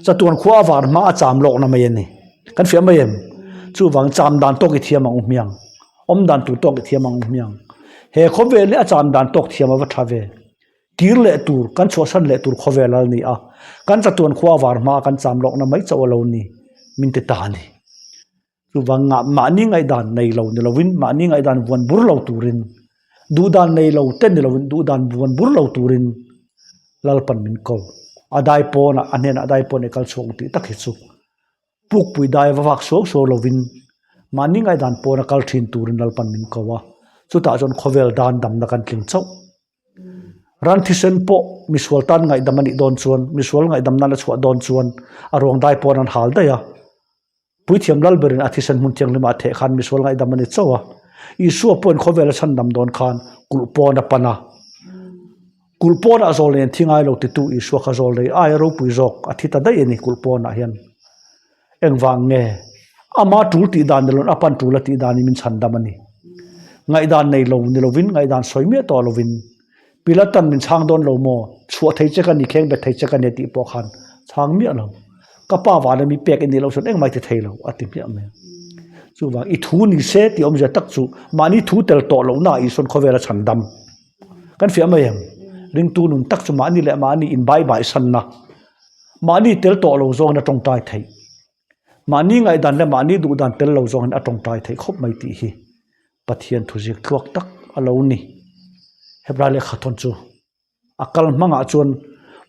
Chatuan khua a var hma a cham lawkna mai a ni. Kan fiah mai em? Chuvang cham dan tawk i thiam ang u hmiang. Awm dan tur tawk i thiam ang u hmiang. He khawvel hi a cham dan tawk thiam a va tha ve. Kir leh tur, kan chhuahsan leh tur khawvel a ni a. Kan chatuan khua a var hma a kan cham lawkna mai chauh a lo ni. Min ti ta a ni. Chuvang ngah mahni ngaihdan nei lo ni lovin mahni ngaihdan vuan bur lo turin, duhdan nei lo te ni lovin duhdan vuan bur lo turin Lalpan min ko. A dai pawnah, a hnenah a dai pawn i kal chhuak ang tih tak hi chu pukpui dai va vak suau suau lovin mahni ngaihdan pawna kal thin turin Lalpan min ko a, chutah chuan khawvel dan damna kan tling chauh. Ran thisen pawh misual tan ngaihdam a nih dawn chuan, misual ngaihdam nan a chhuah dawn chuan a ruang dai pawn an hal daih a. Puithiam lal berin a thisen hmun thianghlimah a theh khan misual ngaihdam a ni chauh a. Isua pawhin khawvel a chhandam dawn khan kulh pawn a pan a. Kulh pawnah zawl nei an thi ngai lo titu Isua kha zawl nei aia ropui zawk a thi ta daih a ni kulh pawnah hian. Engvang nge? Ama tul tih dan ni loin a pan tul a tih danin min chhandam a ni. Ngaihdan nei lo ni lovin ngaihdan sawi miah tawh lovin Pilatan min chhang dawn lo maw? Chhuah thei che ka ni, kheng bet thei che ka ni a tih pawh khan chhang miah lo. Ka pa vana mi pek i nih loh chuan engmah i ti thei lo a ti hmiah mai a. Chuvang i thu ni se tih awmzia tak chu mahni thu tel tawh lohna ah Isuan khawvel a chhan dam. Kan fiah mai em? Ringtu nun tak chu mahni leh mahni inbai bai sanna, mahni tel tawh lo zawngin a tawngtai theih. Mahni ngaihdan leh mahni duhdan tel lo zawngin a tawngtai theih khawp mai tih hi Pathian thuzik tluak tak a lo ni. Hebrai lehkha thawn chu a kal hmangah chuan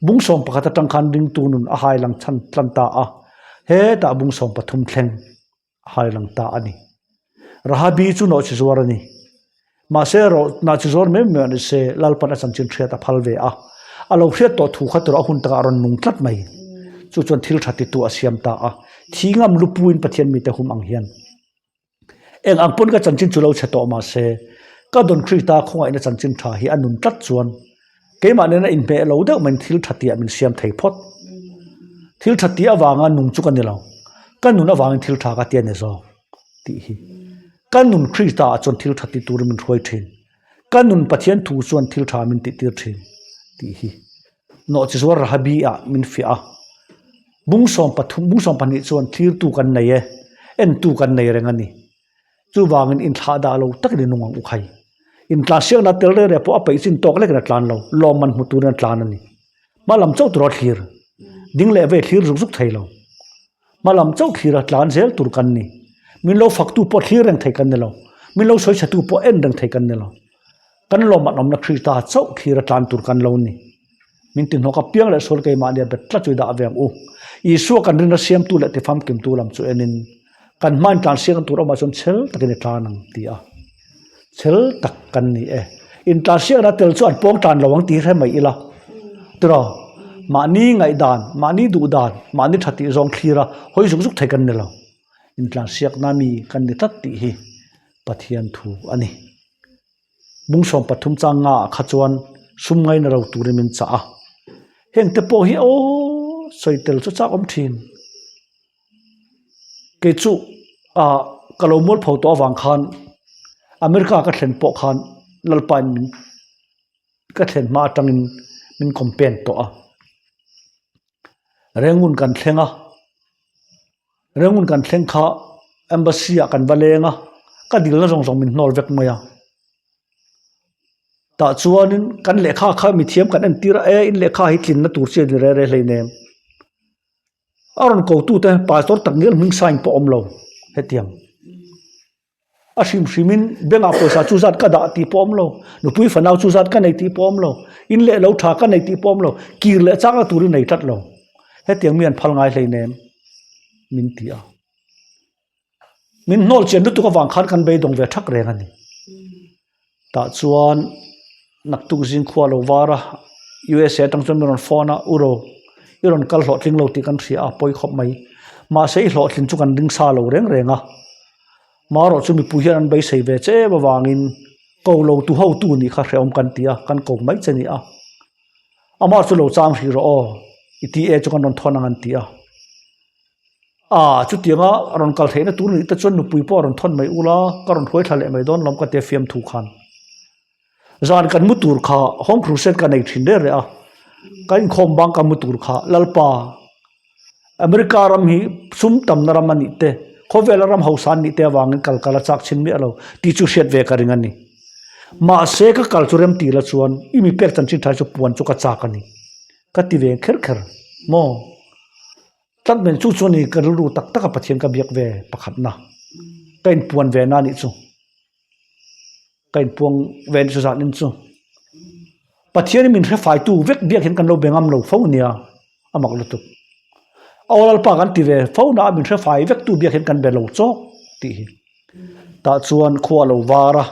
bungsawm pakhat atang khan ringtu nun a hai lang chhan tlan ta a, hetah bungsawm pathum thleng a hai lang ta a ni. Rahabi chu nawhchi zuar a ni. Mahse erawh nawhchi zuar mai mai ni se Lalpan a chanchin hriat a phal ve a, a lo hriat tawh thu kha tura a hun takah a rawn nung tlat mai. Chu chuan thil tha titu a siam ta a, thi ngam lupuin Pathian mite hum ang hian. Eng ang pawn ka chanchin chu lo chhe tawh mahse, ka Don Krista khawngaihna chanchin tha hi a nun tlat chuan keimah nena inhmeh lo deuh maiin thil tha tihah min siam thei phawt. Thil tha tih avanga nung chu ka ni lo, ka nun avangin thil tha ka ti a ni zawk tih hi. Ka nun Krista ah chuan thil tha ti turin min hruai thin, ka nun Pathian thu chuan thil tha min tih tir thin tih hi. Nawhchizuar Rahabi ah min fiah a. Bungsawm pathum, bungsawm pahnih chuan thlirtu kan nei e, entu kan nei reng a ni. Chuvangin inthlah dah lo takin i nung ang u khai. Intlansiakna tel reng reng pawh a peih chin tawk lekin a tlan lo, lawmman hmu turin a tlan a ni. Hma lam chauh tur a thlir, ding leh vei thlir zuk zuk thei lo. Hma lam chauh thlir a tlan zel tur kan ni. Min lo faktu pawh thlir reng thei kan ni lo, min lo sawi chhetu pawh en reng thei kan ni lo. Kan lawmman awmna Krista chauh thlir a tlan tur kan lo ni. Min ti hnawk apiang leh sual keimahni a bet tlat chu i dah ve ang u. Isua kan rinna siamtu leh tifamkimtu lam chu enin kan hmain tlan siang tur awmah chuan chhel takin i tlan ang ti a. Chhel tak kan ni e. Intlan siangna tel chu an pawng tlan lo ang tih hre mai ila. Tiraw? Mahni ngaihdan, mahni duhdan, mahni tha tih zawng thlir a hawi zuk zuk thei kan ni lo. Intlan siakna mi kan ni tlat tih hi Pathian thu a ni. Bungsawm pathum chang nga ah kha chuan sum ngaina ro turin min chah a, heng te pawh hi aw sawi tel chu chak awm thin. Kei chu ah ka lo mual pho tawh avang khan America ka thlen pawh khan Lalpa in min ka thlen hma atangin min campaign tawh a, Rengun kan thleng a. Rengun kan thleng kha embassy ah kan va leng a, ka dilna zawng zawng min hnawl vek mai a. Tah chuanin kan lehkha kha mithiam kan entir a, e in lehkha hi tlinna tur chi a ni reh reh hleinem. A rawn ko tute pastor tak ngial hming sign pawh a awm lo hetiang. A hrim hrimin bank ah pawisa chu zat ka dah tih pawh awm lo, nupui fanau chu zat ka nei tih pawh awm lo, in leh lo tha ka nei tih pawh awm lo, kir leh chakna tur i nei tlat lo. Hetiang mi an phal ngai hleinem min ti a. Min hnawl chian lutuk avang khan kan beidawng ve thak reng a ni. Tah chuan naktuk zing khua lo var a, USA atang chuan min rawn phone a, U Ro, i rawn kal hlawhtling lo tih kan hria a, pawi khawp mai. Mahse i hlawhtlin chu kan ring sa lo reng reng a. Marawh chu mipui hian an beisei ve che em avangin ko lo tu hotu nih kha hrehawm kan ti a, kan ko mai che ni a. Amah chu lo chang hrih rawh aw, i ti e chu kan rawn thawn ang an ti a. A, chutianga rawn kal theihna tur nih te chuan nupui pawh a rawn thawn mai ula, ka rawn hruai thla leh mai dawn lawm ka tia fiamthu khan. Zan kan mu tur kha Home Crusade ka nei thin reh reh a, ka inkhawm bang ka mu tur kha Lalpa, America ram hi sum tamna ram a nih te, khawvela ram hausa an nih te avangin kal kal a chak chhin miah lo tih chu hriat ve ka ring a ni. Mahse ka kal chu rem tih la chuan i mi pek chanchin tha chu puan chu ka chak a ni. Ka ti ve kher kher maw? Tlat mai chu chuan i ka rilru tak tak a Pathian ka biak ve pakhatna ka inpuan ve na nih chu. Ka inpuang ve chu zan in chu Pathian in min hre faitu vek biak hian kan lo be ngam lo fo nia a mak lutuk. Aw Lalpa kan ti ve fo na a min hre fai vek tu biak hian kan be lo chawk tih hi. Tah chuan khua a lo var a,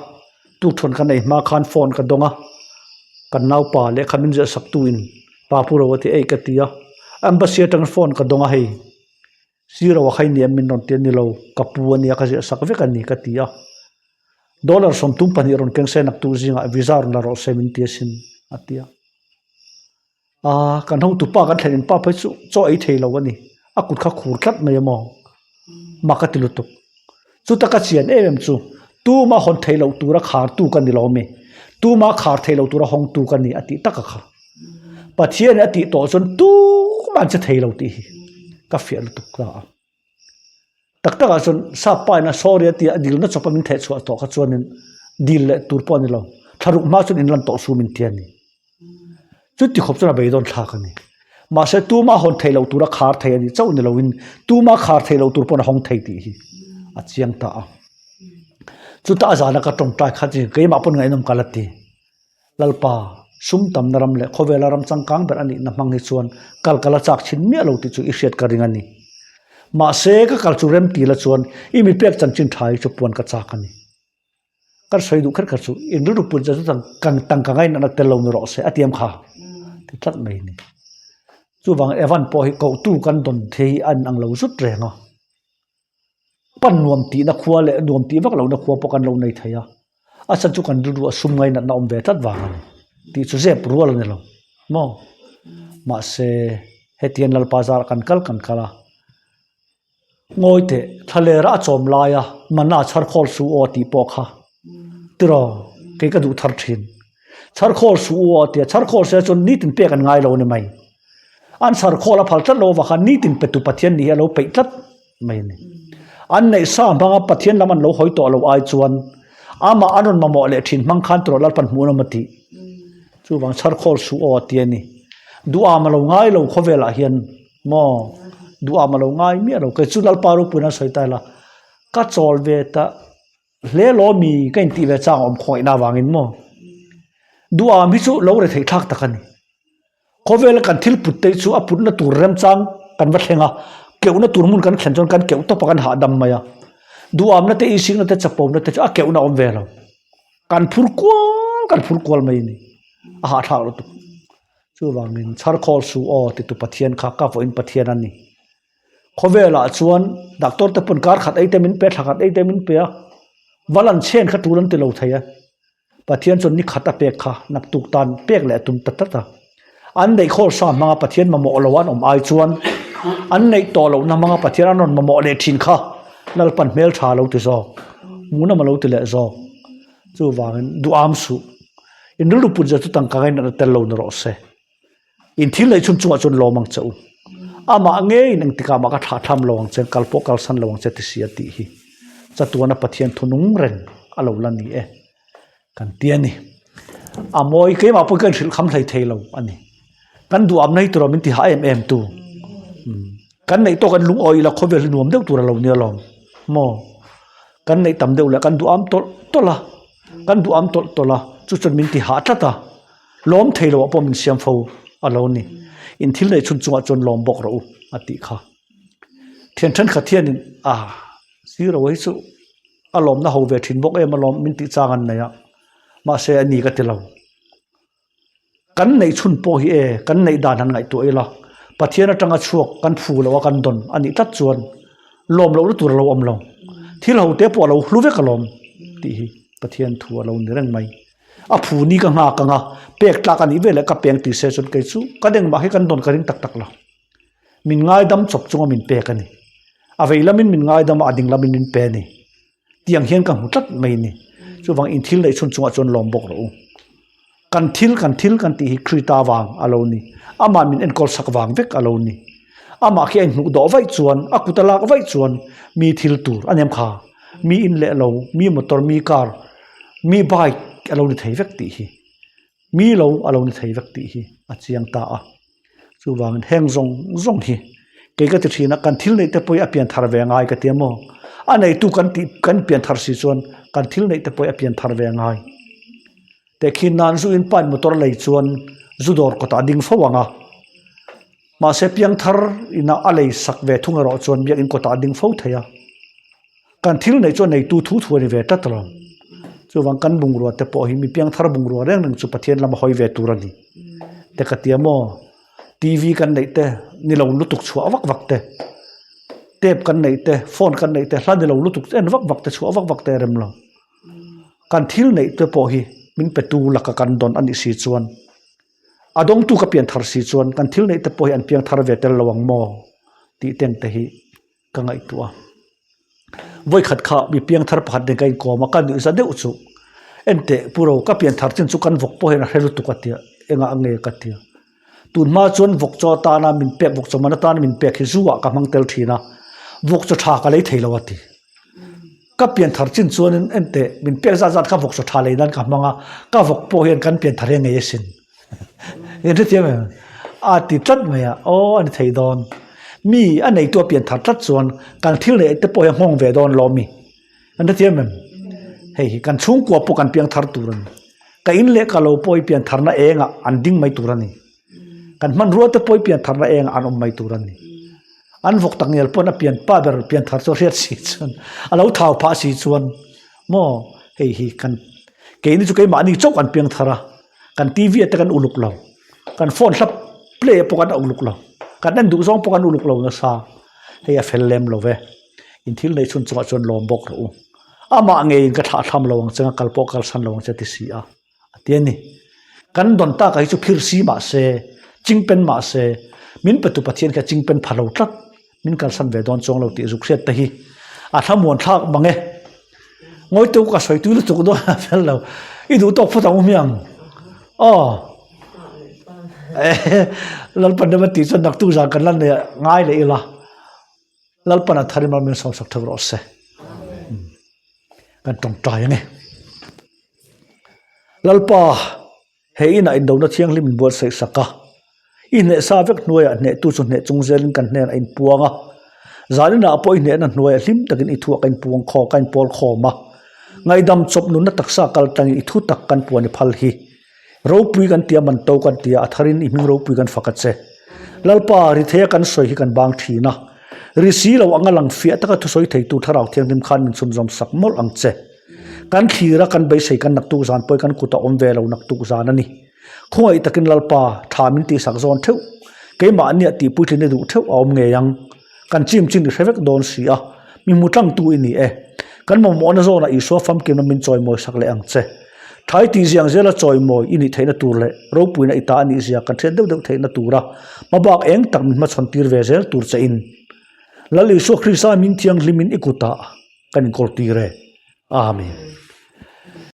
tukthuan kan ei hma khan phone ka dawng a, kan naupa lehkha min ziah sak tu in pa pu ro a ti eih ka ti a, embassy atang phone ka dawng a hei. Zero a khai niam min rawn ti a ni lo, ka pu a nia ka ziah sak vek a ni ka ti a. Dollar 32 rawn keng se naktuk zingah visa rawn la rawh se min ti asin a ti a. Aa kan hotu pa kan thlen in pa phei chu chaw ei thei lo a ni, a kut kha khur tlat mai a maw? Mak a ti lutuk. Chuta ka chian em em chu tuma hawn theih loh tura khartu ka ni lo mi, tuma khar theih loh tura hawngtu ka ni a tih tak a kha. Pathianin a tih tawh chuan tumah an che thei lo tih hi ka fiah lutuk ta a. Tak takah chuan sap pa in a sorry a tia a dilna chawpa min theh chhuah tawh kha chuanin dil leh tur pawh a ni lo, thlaruk hma chuan inlan tawh su min ti a ni. Chuti khawp chuan a beidawn thlak a ni. Mahse tuma hawn theih loh tura khar thei a nih chauh ni loin tuma khar theih loh tur pawn a hawng thei tih hi a chiang ta a. Chuta a zana ka tawngtai kha chu keimah pawn ngaihnawm ka la ti. Lalpa, sum tamna ram leh khawvela ram changkang ber a nihna hmang hi chuan kal ka la chak chhin miah lo tih chu i hriat ka ring a ni. Mahse ka kal chu rem ti la chuan i mi pek chanchin tha hi chu puan ka chak a ni. Kan sawi duh kher kher chu in rilru put zet zet ang kan tangka ngainatna tel lo ni rawh se a tiam kha ti tlat mai a ni. Chuvang Evan pawh hi kohtu kan dawn thei hi a inang lo zut reng a, pan nuam tihna khua leh nuam tih vak lohna khua pawh kan lo nei thei a, a chhan chu kan rilru a sum ngainatna awm ve tlat vang a ni tih chu zep rual a ni lo maw. Mahse hetiang Lalpa zarah kan kal kan kal a. Ngawi teh, thlalera a chawm laia mana chhar khawl su aw tih pawh kha tiraw kei ka duh thar thin. Chhar khawl su aw a tia, chhar khawl se chuan nitin pek an ngai lo a ni mai. An chhar khawl a phal tlat lo avang khan nitin petu Pathian nih hi a lo peih tlat mai a ni. An neih sa hmanga Pathian lam an lo hawi tawh lo ai chuan amah an rawn mamawh leh thin hmang khan tiraw Lalpan hmuh an awm a tih. Chuvang chhar khawl su aw a ti a ni. Duham a lo ngai lo khawvelah hian. Maw? Duham a lo ngai miah lo. Kei chu Lalpa ropuiin an sawi ta ila, ka chawl ve ta hle law mi ka intih ve chang a awm khawngaihna avangin maw? Duham hi chu lo re theih thlak tak a ni. Khawvela kan thil put te chu a putna tur remchang kan va thleng a, keuhna tur hmun kan thlen chuan kan keuh tawp a kan hahdam mai a. Duhamna te, isikna te, chapona te chu a keuhna a awm ve lo. Kan phur kual kan phur kual mai a ni. A hahthlak lutuk. Chuvangin chhar khawl su aw titu Pathian kha ka vawiin Pathian a ni. Khawvelah chuan doctor te pawn kar khat ei te min pe, thla khat ei te min pe a, va lan chhen kha tul an ti lo thei a. Pathian chuan ni khat a pek kha naktuk tan pek leh a tum ta tlat a. An neih khawl sa hmanga Pathian mamawh lo an awm ai chuan an neih tawh lohna hmanga Pathian an rawn mamawh leh thin kha Lalpan hmeltha a lo ti zawk, hmuhnawm a lo ti leh zawk. Chuvangin duham suh. In rilru put zia chu tangka ngainat a tel lo ni rawh se. In thil neih chhun chungah chuan lawm ang che u. Amah ngeiin engtikah mah ka thlah tham lo ang che, kal pawh kalsan lo ang che ti si a tih hi chatuana Pathian thunung reng a lo la ni e kan ti a ni. A mawi keimah pawh ka inhrilh kham hlei thei lo a ni. Kan duhamna hi tura min ti hah em em tu. Kan neih tawk an lungawi ila khawvel hi nuam deuh tur a lo nia lawm maw? Kan neih tam deuh leh kan duham tawlh tawlh a, kan duham tawlh tawlh a, chu chuan min ti hah tlat a, lawm thei loh ah pawh min siam fo a lo ni. In thil neih chhun chungah chuan lawm bawk rawh u a tih kha. Thian thenkhat hianin a zero hi chu a lawmna ho ve thin bawk em alawm min tih chang an nei a, mahse a ni ka ti lo. Kan neih chhun pawh hi e, kan neih dan han ngaihtuah ila, Pathian atanga chhuak kan phu loh a kan dawn a nih tlat chuan lawm lohna tur a lo awm lo. Thil ho te pawh a lo hlu vek alawm tih hi Pathian thu a lo ni reng mai. A phu ni ka nghak ang a, pek tlak a nih veleh ka peng ti se chuan kei chu kan engmah hi kan dawn ka ring tak tak lo. Min ngaidam chawp chunga min pek a ni. A vei lamin min ngaidam a, a ding lamin min pe a ni. Tiang hian ka hmu tlat mai a ni. Chuvang in thil neih chhun chungah chuan lawm bawk rawh u. Kan thil kan thil kan tih hi Krita vang a lo ni. Amah min enkawl sak vang vek a lo ni. Amah khi a inhmuh dawh vaih chuan, a kut a lak vaih chuan mi thil tur a nem kha. Mi in leh lo, mi motor, mi car, mi bike a lo ni thei vek tih hi. Mi lo a lo ni thei vek tih hi a chiang ta a. Chuvangin heng zawng zawng hi kei ka ti thin a, kan thil neih te pawh hi a pian thar ve ngai ka ti a maw? A neitu kan tih kan pian thar si chuan kan thil neih te pawh hi a pian thar ve ngai. Tehkhin nan zu in pain motor lei chuan zu dawr kawtah a ding fo ang a, mahse piangthar ina a lei sak ve thung erawh chuan biakin kawtah a ding fo thei a. Kan thil neih chu a neitu thu thu a ni ve tlat alawm. Chuvang kan bungrua te pawh hi mi piangthar bungrua reng reng chu Pathian lama hawi ve tur a ni. Te ka ti a maw? TV kan neih te ni lo lutuk chhuah vak vak te, tape kan neih te, phone kan neih te, hla ni lo lutuk en vak vak te, chhuah vak vak te a rem lo. Kan thil neih te pawh hi min petu laka kan dawn a nih si chuan a dawngtu ka pianthar si chuan kan thil neih te pawh hi an piangthar ve tel lo ang maw tih teng te hi ka ngaihtuah a. Vawikhat kha mi piangthar pakhat nen ka inkawm a, ka nuihza deuh chu enteh pu ro ka pianthar chin chu kan vawk pawh hian a hre lutuk a tia engah nge ka tia. Tun hma chuan vawk chaw atana min pek vawk chaw man atana min pek hi zu ah ka hmang tel thin a, vawk chaw tha ka lei thei lo a ti. Ka pianthar chin chuanin enteh min pek zat zat kha vawk chaw tha lei nan ka hmang a, ka vawk pawh hian kan pianthar hi a ngei asin. Eng hrethiam em? A ti tlat mai a, aw a ni thei dawn. Mi a neitu a pian thar tlat chuan kan thil neih te pawh hi a nghawng ve dawn lo mi. Kan hrethiam em? Hei hi kan chhungkua pawh kan piang thar tur a ni. Ka in leh ka lo pawh hi pian tharna engah an ding mai tur a ni. Kan hmanrua te pawh hi pian tharna engah an awm mai tur a ni. An vawk tak ngial pawn a pian pa ber pian thar chu a hriat si chuan a lo thau phah si chuan maw hei hi kan keini chu keimahni chauh kan piang thar a. Kan TV te kan uluk lo, kan phone hla play pawh kan uluk lo, kan en duh zawng pawh kan uluk lo nasa, hei a fel lem lo ve, in thil neih chhun chungah chuan lawm bawk rawh u, amah ngeiin ka thlah thlam lo ang che, ka kal pawh kal san lo ang che ti si a, a ti a ni. Kan dawn tak ah hi chu phir si mah se, chingpen mah se, min petu Pathian kha chingpen pha lo tlat. Min kalsan ve dawn chuang lo tih zuk hriat te hi a thlamuan thlak mang e. Ngawi teu ka sawi tui lutuk dawn a fel lo. I duh tawk phawt ang u hmiang. Aw. Lalpan rem a tih chuan naktuk zan kan la nei ngai leh ila. Lalpan a thar in mal min sawmsak theuh rawh se. Kan tawngtai ange. Lalpa. He inah indona thianghlim in buatsaih sak a, i hneh sa vek hnuaiah hnehtu chu hneh chung zelin kan hnenah a inpuang a. Zaninah pawh i hnehna hnuaiah hlim takin i thuah ka inpuang khaw ka inpawl khawm a. Ngaihdam chawp nunna taksa kal tlangin i thu tak kan puan i phal hi. Ropui kan tia man to kan tia a tharin i hming ropui kan fak a che. Lalpa, ritheia kan sawi hi kan bang thin a. Ri si lo anga lang fiah taka thusawi theitu Thlarau Thianghlim khan min chhunzawm sak mawlh ang che. Kan thlir a, kan beisei kan naktuk zan pawh hi kan kut a awm ve lo naktuk zan a ni. Khawngaih takin Lalpa, tha min tihsak zawn theuh, keimahnia tihpuitlin i duh theuh a awm ngei ang. Kan chim chin i hre vek dawn si a, mi hmu tlangtu i ni e. Kan mamawhna zawnah Isua famkimna min chawimawi sak leh ang che. Tha i tih ziang zela chawimawi i nih theihna tur leh ropuina i ta a nih zia kan hriat deuh deuh theihna tura hmabak eng tak min hmachhawn tir ve zel tur che in Lal Isua Krista min thianghlimin i kutah kan inkawl tir e. Amen.